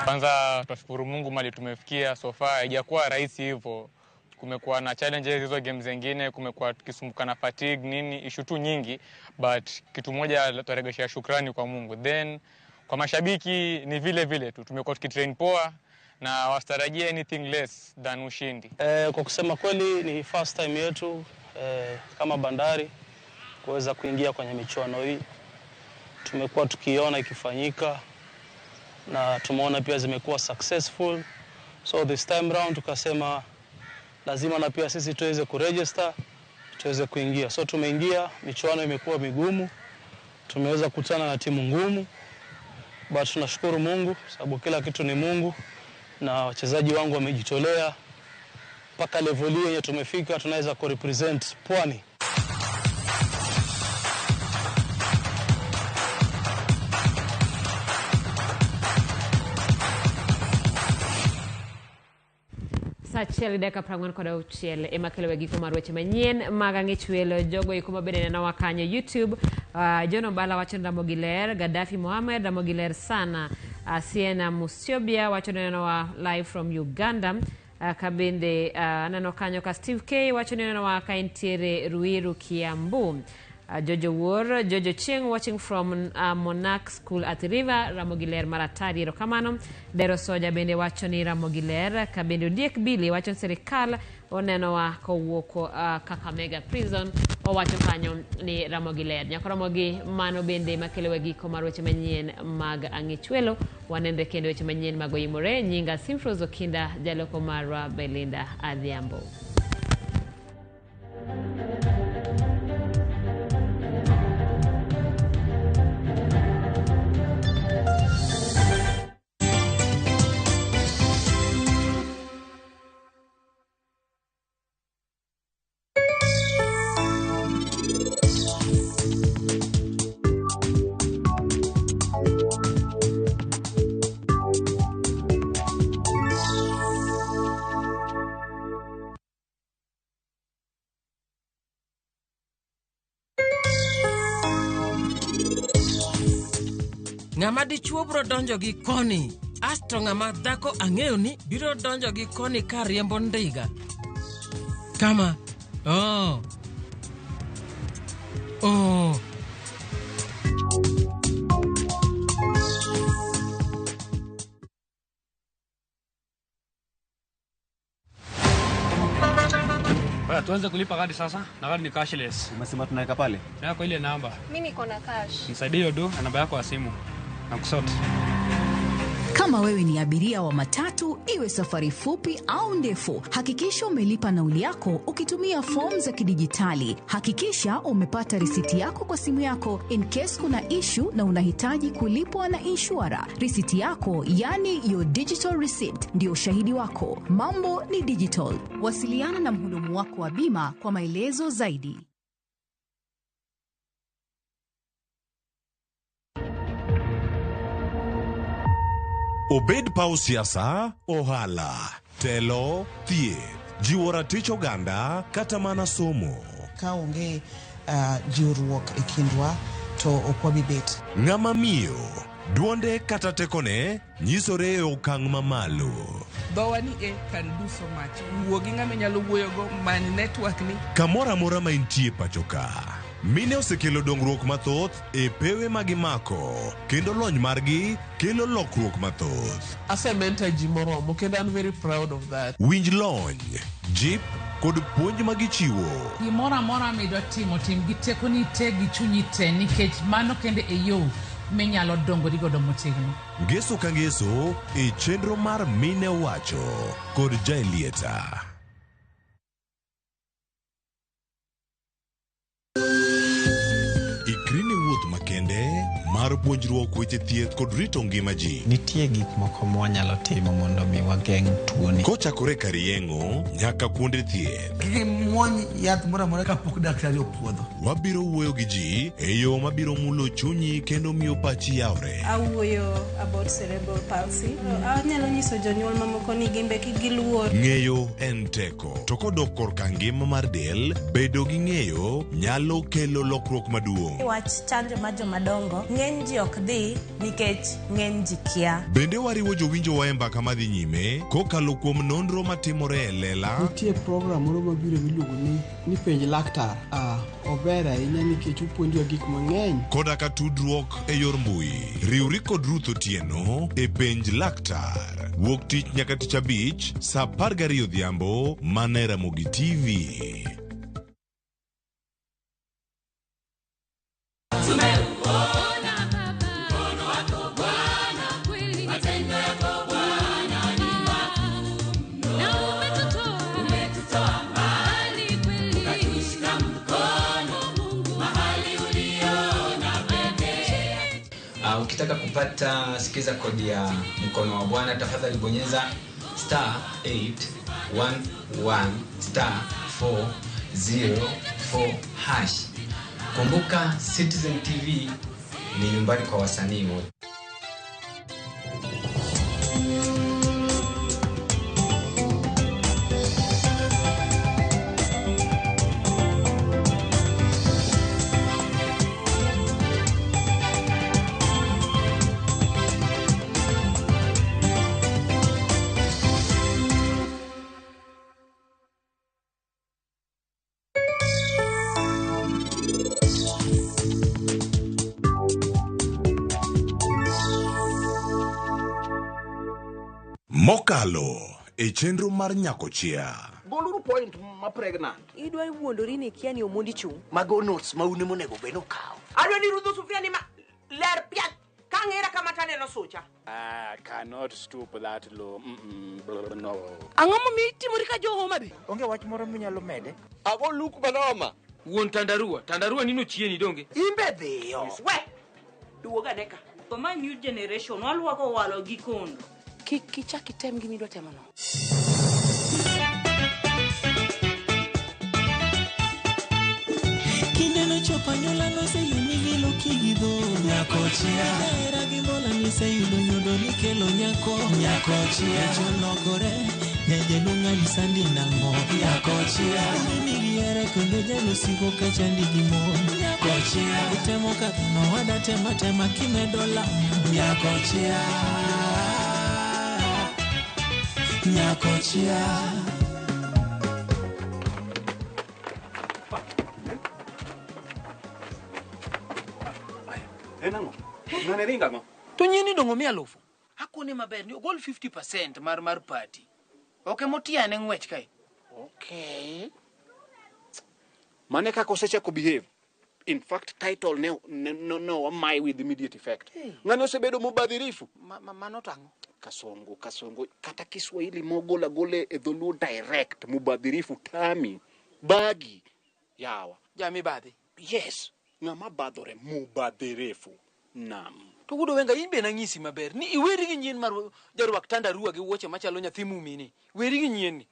Kwanza tunashukuru Mungu mali tumefikia so far, haijakuwa rahisi hivyo. Kumekuwa na challenges hizo games zingine, kumekuwa tukisumbuka na fatigue nini, issue tu nyingi, but kitu moja tutaregeshia shukrani kwa Mungu. Then kwa mashabiki ni vile vile tu tumekuwa tukitrain poa na wastarajie anything less than ushindi. Kwa kusema kweli ni first time yetu kama Bandari kuweza kuingia kwenye michuano hii. Tumekuwa tukiona ikifanyika na tumeona pia zimekuwa successful. So this time round tukasema lazima na pia sisi tuweze kuregister, tuweze kuingia. So tumeingia, michuano imekuwa migumu. Tumeweza kukutana na timu ngumu. But tunashukuru Mungu sababu kila kitu ni Mungu na wachezaji wangu wamejitolea mpaka level hii yenye tumefika, tunaweza kurepresent Pwani. Saa 1:46 ema kelo giko mar weche manyien mag Ang'ech Welo. Jogo eko mabende nenowa kanyo YouTube. John Obala wacho ni Ramogi ler, Gaddafi Mohamed Ramogi ler sana. Siena Musiobia wacho ni nenowa live from Uganda. Kabende aneno kanyo ka Steve K wacho ni nenowa ka entiere Ruiru Kiambu. Jojo Wuor, Jojo Chieng watching from Monarch School at River, Ramogi ler maratari, erokamano. Dero Soja bende wacho ni Ramogi ler. Kabende Odiek Bili wacho ni sirikal onenowa kowuok Kakamega Prison, owacho kanyo ni Ramogi ler. Nyako Ramogi, mano bende makelo giko mar weche manyien mag Ang'ech Welo. Wanenre kendo weche manyien mag Oyimore. Nyinga Simfros Okinda, jaloko marwa Belinda Adhiambo. Ng'ama dichuo biro donjo gi koni, asto ng'ama dhako ang'eyo ni biro donjo gi koni ka riembo ndiga. Kama. Oh. Oh. Tuanze kulipa kadi sasa, na kadi ni cashless. Umesema tunaweka pale? Yako ile namba. Mimi niko na cash. Nisaidie hiyo do na namba yako ya simu. Na kusort. Kama wewe ni abiria wa matatu, iwe safari fupi au ndefu, hakikisha umelipa nauli yako ukitumia fomu za kidijitali. Hakikisha umepata risiti yako kwa simu yako in case kuna issue na unahitaji kulipwa na inshura. Risiti yako, yani your digital receipt, ndio ushahidi wako. Mambo ni digital. Wasiliana na mhudumu wako wa bima kwa maelezo zaidi. Obed paw siasa, ohala, telo, thieth, jiwo ratich oganda kata mana somo. Ka onge jiwruok e kindwa to ok wabi bet. Ng'ama miyo, duonde kata tekone nyisore e okang' mamalo. Dhowa ni e can do so much. Wuo gi ng'ama inyalo wuoyogo, many network ni. Kamoro amora ma intie pacho ka, mine osekelo dongruok mathoth e pewe ma gimako kendo lony margi kelo lokruok mathoth. Asementor ji moromo kendo an very proud of that. Winj lony, jip kod puonj ma gichiwo. Gimoro amora midwa timo, tim gi tekoni te gi chunyi te, nikech mano kende e yo minyalo dongori godo motegno. Ngeso ka ngeso e chenro mar Mine Wacho kod Jaelieta. Ikri ne wuoth makende mar puonjruok weche thieth kod rito ngima ji. Nitie gik moko mwanyalo timo mondo mi wageng' tuoni. Kochakore kar yeng'o nyaka kuonde thieth. Kik imuony yath moro amora kapok daktari opuodho. Wabiro wuoyo gi ji e yo mabiro mulo chunyi kendo miyo pachi yawre. Awuoyo about cerebral palsy. Anyalo nyiso jonyuol mamoko ni gimbe kik giluor. Ng'eyo en teko. To kodok korka ngima mar del, bedo gi ng'eyo nyalo kelo lokruok maduong'. Wach chanjo mar jomadongo, ng'eny ji ok dhi nikech ng'eny ji kia. Bende wariwo jowinjowa e mbaka madhi nyime kokalo kuom nonro matimore e lela. Nitie program moro mabiro miluongo ni penj laktar. Ober ahinya nikech opuonjowa gik mang'eny. Koda ka tudruok e yor mbui. Riwri kod Ruth Otieno e penj laktar. Wuok tich nyaka tich abich saa 12 odhiambo mana e Ramogi TV. Ukitaka kupata sikiza kodi ya mkono wa Bwana, tafadhali bonyeza star 811 star 404 hash. Kumbuka Citizen TV ni nyumbani kwa wasanii wote. Mokalo e chenro mar Nyakochia. Goluru point ma pregnant. Idwa wuondori ni ikia ni Omondi chung'. Mago notes ma un emonego bed okawo. Adwa ni rudho sufria ni ma ler piat ka ng'era kama taneno sucha. I cannot stoop that low. No. Ang'o momiyo itimori ka jo Homa Bay? Onge wach moro minyalo mede? Ago luk manoma. Wuon tandarua, tandarua nino chieni donge. Imbe dhiyo. We, duoga ne ka. Ma new generation walwako walo gi kondo. Kik ichak item gimidwa temono. Kindeno chopo anyuola noseyumi gi luki gi dho nyakochia. Hera gi mbola niseyudo nyodo nikelo nyako nyakochia. Jolokore nyajaluong' alisandi nang'o nyakochia. Nigi hera kendo jalosiko kachandi gi mon nyakochia. Itemo kaka nowada tema tema kimedo lamo nyakochia. Nyakochia. En ang'o? Ng'ane ringo ang'o? To nyieni dong'o mi alufu. Akone maber ni ogol 50% mar party. Ok emotiane ng'wech kae. Okay. Mane kaka osechako behave. In fact, title ne, ne, no, no, wamaye with immediate effect. Hey. Ng'ani osebedo mubadhirifu. Mano tang'o? Kasongo, kasongo, kata Kiswahili mogola gole e dholuo direct, mubadhirifu tami, bagi, yawa. Jamibadhi. Yes, ng'ama badhore mubadhirifu. Nam. To wuod Owenga in be nang'isi maber ni iweri gi nyien mar jarwak tandarua gi wuoche machalo nyathi mumini. Weri gi nyien ni.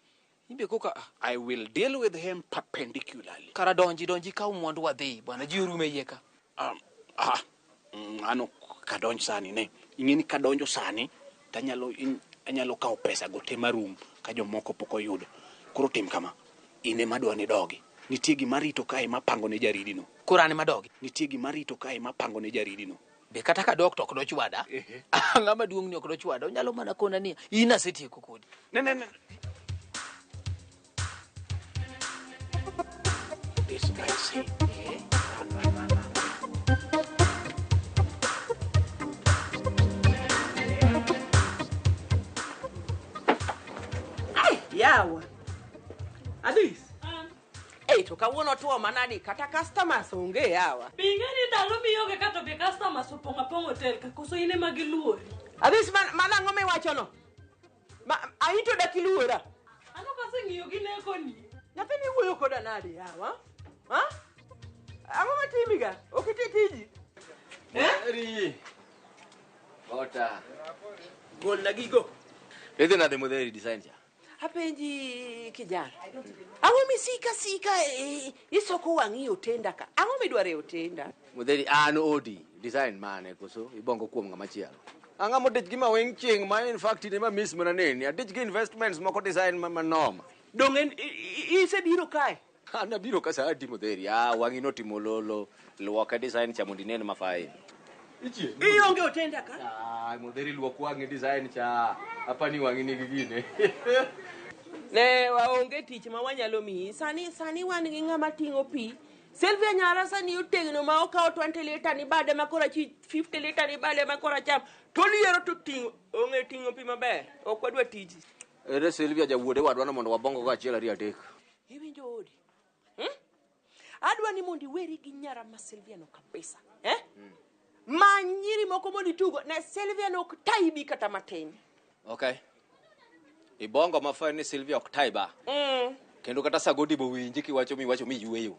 In be koka ah. I will deal with him perpendicularly. Kara donji donji kaw mwandu wadhi bwana ji orume iye ka. Ano kadonj sani ne. Ing'e ni kadonjo sani tanyalo anyalo kawo pesa go te marum ka jomoko pok oyudo. Koro tim kama. In ema adwa ni dogi. Nitie gima rito kae mapango ne jaridi no. Koro an ema dogi. Nitie gima rito kae mapango ne jaridi no. Be kata kadok to ok dochwada. Ng'ama duong' ni ok dochwada. Onyalo mana kona ni in asetieko kodi. Ne ne ne. This guy say. Ai, yawa. Adis. Ei, to kawuono tuo manadi kata customers onge yawa. Be ing'e ni ndalo mionge ka to be customers opong' apong'a hotel ka koso in ema giluori. Adis man ang'o miwacho no? Ma aito dak iluora. Ano kaseng'iyo gi nekoni? Nyathini wuoyo koda nade yawa? Ha? Ang'o matimi ga? Ok iti tiji? Mutheri. Bota. Golna gigo. Idhi nade Mutheri design cha? Apenji kijana. Ang'o misika sika isoko wang'i otenda ka? Ang'o midwaro e otenda? Mutheri an odi design mane koso ibongo kuom ng'ama chielo. Ang'o modich gi mawing chieng' ma in fact in ema miss mana neni. Adich gi investments moko design ma manoma. Dong' en isebiro kae? An abiro ka sa adi Mutheri. Ah, wang'i notimo lolo. Luoke design cha mondo inen ma fine. Ionge otenda ka? Ah, Mutheri luok wang'i design cha. Apani wang'i nigi gine. Ne waonge tich ma wanyalo miyi. Sani sani wan gi ng'ama ting'o pi. Sylvia Nyara sani otegno ma okawo 20 lita ni bade ma koro achich 50 lita ni bade ma koro acham. To liero to ting'o ong'e ting'o pi maber. Ok wadwa tiji. Ere Sylvia jawuode wadwa no mondo wabongo go achiel ariyo adek. Iwinjo odi? Adwa ni mondo iweri gi nyara ma Sylvia no kabisa. Eh? Ma nyiri moko mondo itugo ne Sylvia no ok taibi kata matin. Okay. Ibongo ma fine ni Sylvia ok taiba. Kendo kata Sagodi bo winji kiwacho miwacho mi yueyo.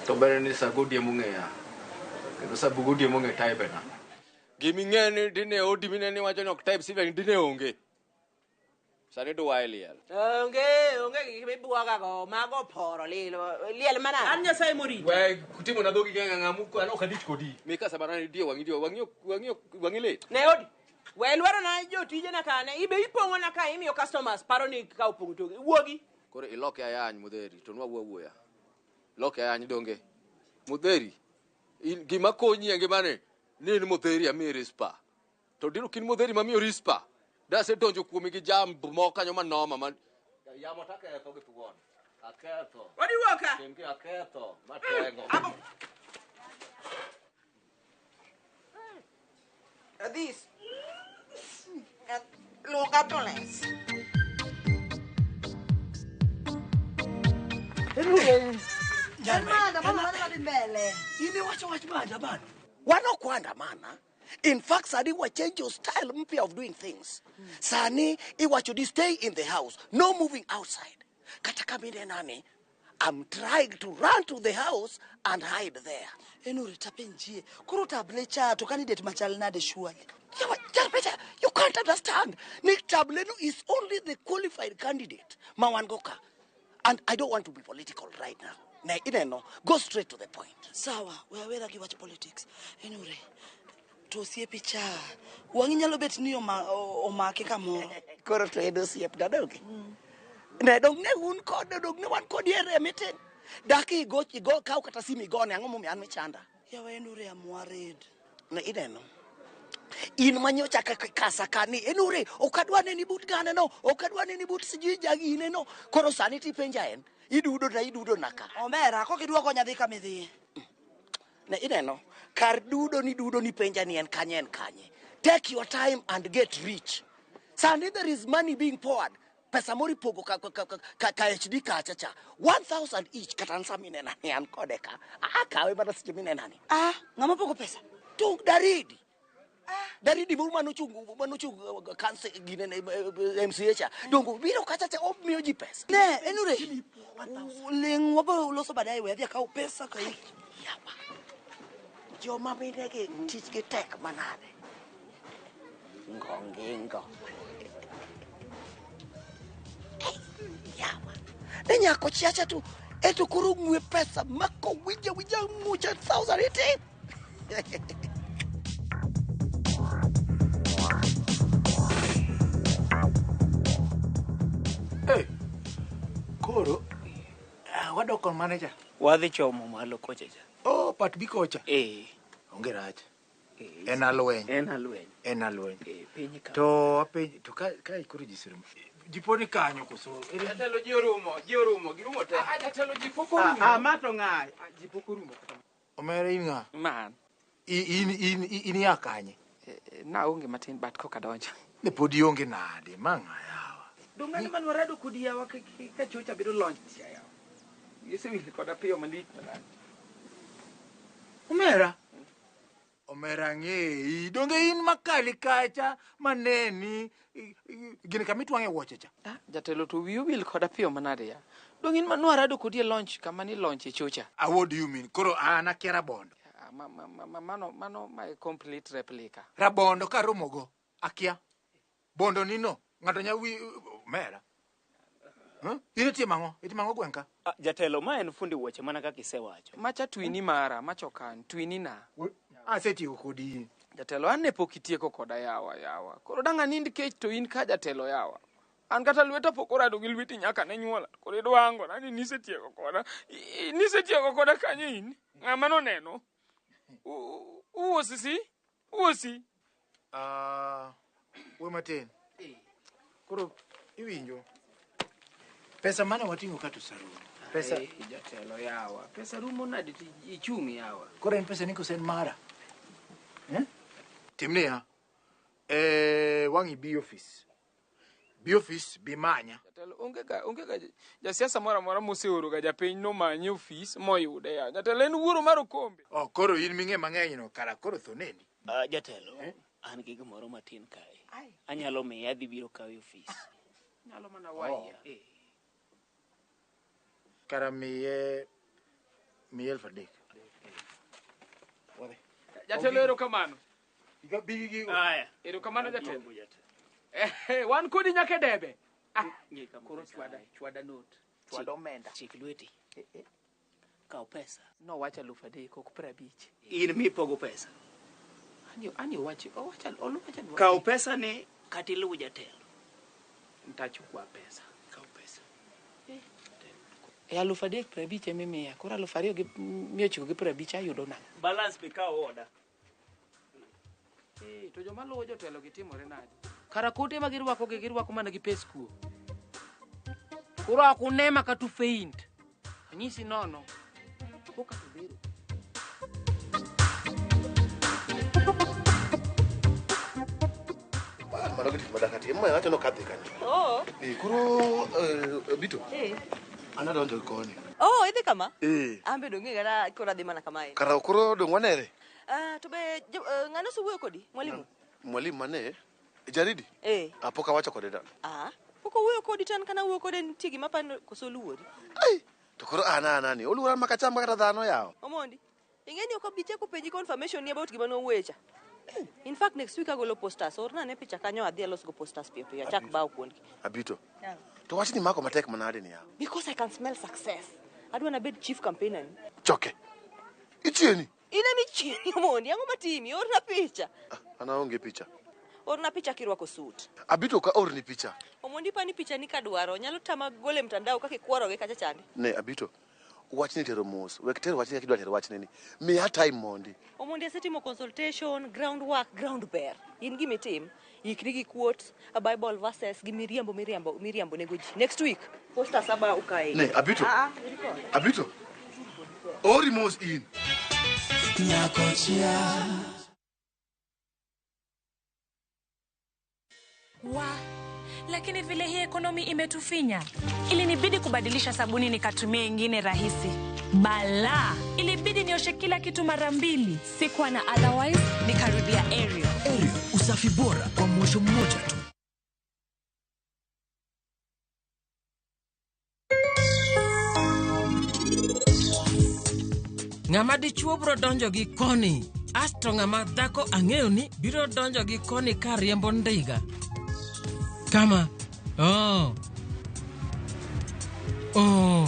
To ber ni Sagodi emong'eya. Kendo Sagodi emong'e taibe na. Giming'e ni dine odi minene wacho ni ok type Sylvia ni dine onge. Sani dwa e liel. Onge onge gik mibwoga go mago poro lilo liel mana. An Nyasaye morito. We kutimo na dhogi geng'a ng'amu an ok adich kodi. Mika sabana ni die wang'i die wang'i wang'i wang'i lit. Ne odi. We lwero na jotije na kane ibe ipong'o na ka imiyo customers paro ni ka opong'o togi. Wuogi. Koro iloke ayany Mutheri to nwa wuo wuoya. Loke ayany donge. Mutheri in gima konyi e ngimani ni in Mutheri amiyi rispa. To dino kin Mutheri mamiyo rispa. Dasedonjo kuomi gi jam moko kanyo manoma ma yamo taketho gi thuon. Aketho. Odi wuoka. Tim gi aketho matengo. Adis. Luoka ambulance. Inewacho wach maandamano. Wan ok waandamana. In fact, sani wa change your style mpya of doing things. Sani iwacho ni stay in the house, no moving outside. Kata kama inenani, I'm trying to run to the house and hide there. Enure tapenjie. Koro table cha to candidate machal nade surely. Yawa, Jarpecha, you can't understand. Nick Tableno is only the qualified candidate. Mawangoka. And I don't want to be political right now. Ne, ineno, go straight to the point. Sawa, we awera gi wach politics. Enure, to osiepi cha. Wang'i nyalo bet ni omake kamoro. Koro to en osiepna donge? Ne dong ne un kode, dong ne wan kodi e rem iten. Dak igo, igo, kaw kata simu igone, ang'o momiyo an michanda? Yawa Enure, I'm worried. Ne ineno. In manyocha kasa kani, Enure, ok adwa neni but gane no, ok adwa neni but sijui jagine no. Koro sani tipenja en, idudo na idudo naka. Omera, kok idwoko nyathi kama idhiye. Ne ineno, kar dudo ni dudo ni penja ni en kanye en kanye. Take your time and get rich. Sani there is money being poured. Pesa moro ipogo ka, ka, ka, ka, ka HD kacha cha. 1000 each kata an sama inena ni an kode ka. Akawe mana seche minena ni. Ah, ng'ama pogo pesa? To Daridi. Daridi moro manochung manochung kanse gine MCA cha. Dongo biro kacha cha omiyo ji pesa. Ne, enure. Ling wabo loso baadaye we adhi akaw pesa ka. Yawa. Joma minegi tijgi tek manade. Ngongingo. Yawa. Ne nyako chiacha tu eto koro ng'we pesa mako winja winja ng'ucha 1018. Hey, koro wadok kon manager. Wadhi chomo malo kocha cha. Oh, pat bi kocha. Eh. Onge rach. En alweny. En alweny. En alweny. Eh, piny ka. To apenj to ka ka koro ji serumo. Jipo ni kanyo koso? Jatelo ji orumo, ji orumo, girumo te. Ah, jatelo ji pok orumo. Ah, ma to ng'a? Ji pok orumo. Omera in ng'a? Man. In in in ya kanye? Naonge matin but koka donjo. Ne pod ionge nade ma ng'a yawa. Dong' ng'ani man warado kodi yawa ka chocha bedo launch yawa. Isewil koda piyo malich manade. Omera. Omera ng'eyi. Donge in makali kacha maneni gini kama itwang'e wuoche cha. Ah, jatelo to wiyi owil koda piyo manade ya. Dong' in man warado kodi e launch kama ni launch e chocha. Ah, what do you mean? Koro an akia rabondo. Ah, ma, ma, ma, ma, mano mano my complete replica. Rabondo karomogo akia. Bondo nino ng'ato nya wi omera. Huh? In itimo ang'o? Itimo ang'o gweng' ka? Ah, jatelo ma en fundi wuoche mana kaka isewacho. Macha twini mara, macho kan, twini na. Asetieko kodi in. Jatelo an ne pok itieko koda yawa yawa. Koro dang' anind kech to in ka jatelo yawa. An kata lweta pok orado gi lweti nyaka ne nyuola. Koro idwango na ni nisetieko koda. Nisetieko koda kanyo in. Ng'ama noneno? Uosi si? Uosi? Ah, we matin. Koro iwinjo. Pesa mane wating'o ka to sarumo. Pesa Ai, jatelo yawa. Pesa rumo nade to ichung' yawa. koro en pesa ni koso en mara? Eh? Tim niya. Wang' ibi office. Bi office bi manya. Jatelo onge ga onge ga jasiasa moro amora moseoro ga japiny nomanye ofis moyude ya. Jatelo en wuoro mar okombe. Oh, koro in ming'e mang'eny no kara koro tho neni. Jatelo, an gi gimoro matin kae. Anyalo miye adhi biro kawe e ofis. Nyalo mana waya. Oh. Kara miye miye 3,000. Wadhi. Jatelo erokamano. Bi gi Aya. Erokamano jatelo. Wan kodi nyaka e debe. Koro chwada, chwada note. Chwada omenda. Chik lweti. Kaw pesa. Nowacho 3,000 ok 50. In mipogo pesa. Ani ani owacho owacho oluwacho. Kaw pesa ni kata iluw jatelo. Nitachukua pesa. Kaw pesa. E 3,050 emimiya. Koro 2,950 ayudo nang'o? Balance be kaw oda. To joma luwo jotelo gi timore nade? Kara kote ma girwako gi girwako mana gi pes kuo. Koro ok unema kata ufaint. Anyisi nono. Koka to biro. Mano gi tich madaka timo, ma wacho nokadhi kanyo. Oh. Koro Bito, Eh. an adonjo koni. Oh, idhi kama? Eh. An be dong' kata koro adhi mana kamae. Kara koro dong' wanere. Ah, to be ng'ano osewuoyo kodi? Mwalimu? Mwalimu mane? Jaridi? Eh. Ah, pok awacho kode dala. Ah, pok owuoyo kodi to an kana wuoyo kode nitie gima aparo ni koso oluori. To koro an anani, oluora ma kacham kata dhano yawo. Omondi, ing'e ni ok abi chako penji confirmation ni about gima nowuoye cha. In fact, next week agolo posters. Orna ane picha kanyo adhi alosgo posters piyo piyo. Achak bao kuondgi. Abito. To wachni mako matek manade ni yawo. Because I can smell success. Adwa nabed chief campaigner ni. Choke. Ichieni. In ema ichieni Omondi, ang'o matimi? Orna picha. An aonge picha. Orna picha kirwako suit. Abito ka orni picha. Omondi pani picha ni kadwaro. Nyalo tama gole mtandao kaka ikwaroge kacha chande. Ne, Abito. Wachni tero mos. Wek tero wachni kaka idwa tero wachni ni. Miya time mondi. Omondi asetimo consultation, ground work, ground ber. In gima itim, ikri gi quotes, a Bible verses, gi miriambo miriambo miriambo nego ji. Next week, poster saba ukae. Ne, Abito. Ah, ah, iriko. Abito. Ori mos in. Nyakochia. Wa Lakini vile hii ekonomi imetufinya, ilinibidi kubadilisha sabuni nikatumia ingine rahisi. Bala, ilibidi nioshe kila kitu mara mbili. Sikuwa na otherwise, nikarudia Ariel. Ariel, usafi bora kwa mwosho mmoja tu. Ng'ama dichuo biro donjo gi koni, asto ng'ama dhako ang'eyo ni biro donjo gi koni ka riembo ndiga. Kama. Oh. Oh.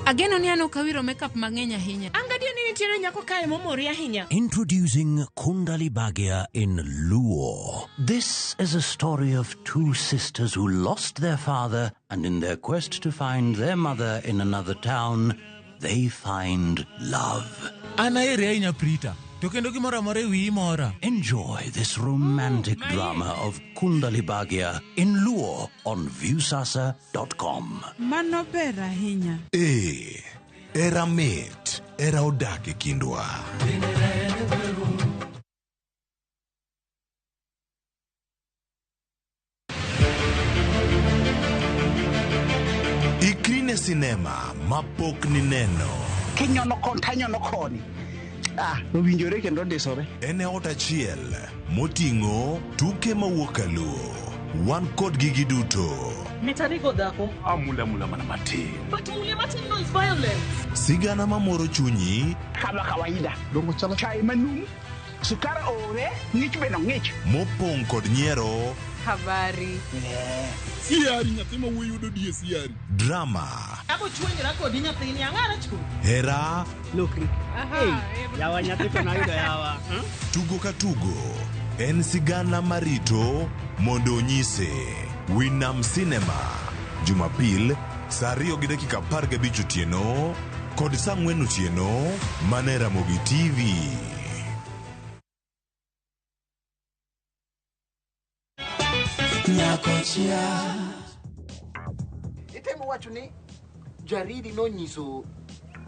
Ageno ni an ok awiro makeup mang'eny ahinya. An gadier ni nitiere nyako kae momori ahinya. Introducing Kundali Bhagya in Luo. This is a story of two sisters who lost their father, and in their quest to find their mother in another town, they find love. An aheri ahinya Prita, to kendo gimoro amora e wiyi mora. Enjoy this romantic drama of Kundali Bhagya in Luo on Viusasa.com. Mano ber ahinya. Ee, era mit, era odak e kindwa. Ikri ne sinema mapok nineno. Kinyono kon tanyono koni. Ah, owinjore kendo ndisore. En e ot achiel moting'o tuke mawuok kaluo. Wan kodgi giduto. Mitanigo dhako. Amula mula mana matin. But mule matin no is violence. Sigana mamoro chunyi Kama kawaida. Dongo chalo chai manum. Sukar ore, ng'ich be no ng'ich. mopong' kod nyiero, Habari. Siari nyathi ma wuoyi yudo die siari. drama, Abo chuenyra kodi nyathini ang'ara chu. hera, Lokri. Yawa nyathi to nayudo yawa. tugo ka tugo en sigana marito mondo onyise. Winam Cinema, Jumapil saa 2:15 otieno kod saa 4 otieno mana e Ramogi TV. Nyakochia. Itemo wacho ni jaridi nonyiso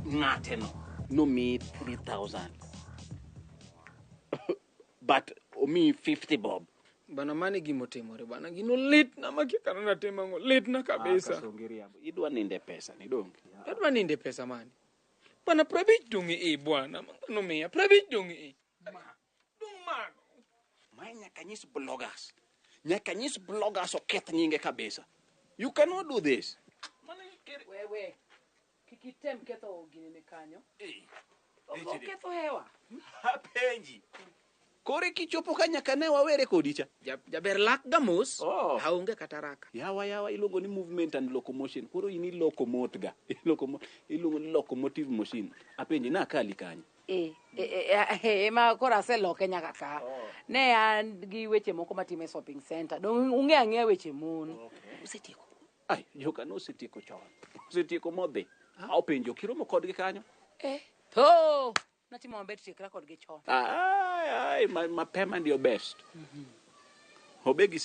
ng'ate no Nomiyi 3000 but omiyi 50 bob. Bana mane gimotimore bana gino litna makia kata natimo ang'o litna kabisa. Kasongi riambo. Idwa ninde pesa ni donge? Adwa ninde pesa mane? Bana 50 dong' e bwana mang'ano miya 50 dong' e. Mae nyaka nyis bloggers. Nyaka nyis bloggers oketh nyinge kabisa. You cannot do this. Wewe kik item ketho ginene kanyo. Oketho hewa. Apenji. Kore kichopo ka nyaka ne wawere kodi cha. Jaber lak ga mos aonge kata raka. Yawa yawa iluongo ni movement and locomotion. Koro in ilocomote ga. Iluongo ni locomotive machine. Apenji na akali kanyo. Ema koro aseloke nyaka ka. Ne an gi weche moko matimo e shopping center. Dong ung'e ang'eya weche mon. Usetieko. Ai, joka nosetieko chon. Osetieko modhi. Openjo kiromo kodgi kanyo. Tho! Natimo maber tiekra kodgi chon. Ai, ai, mapema ndio best. Obegi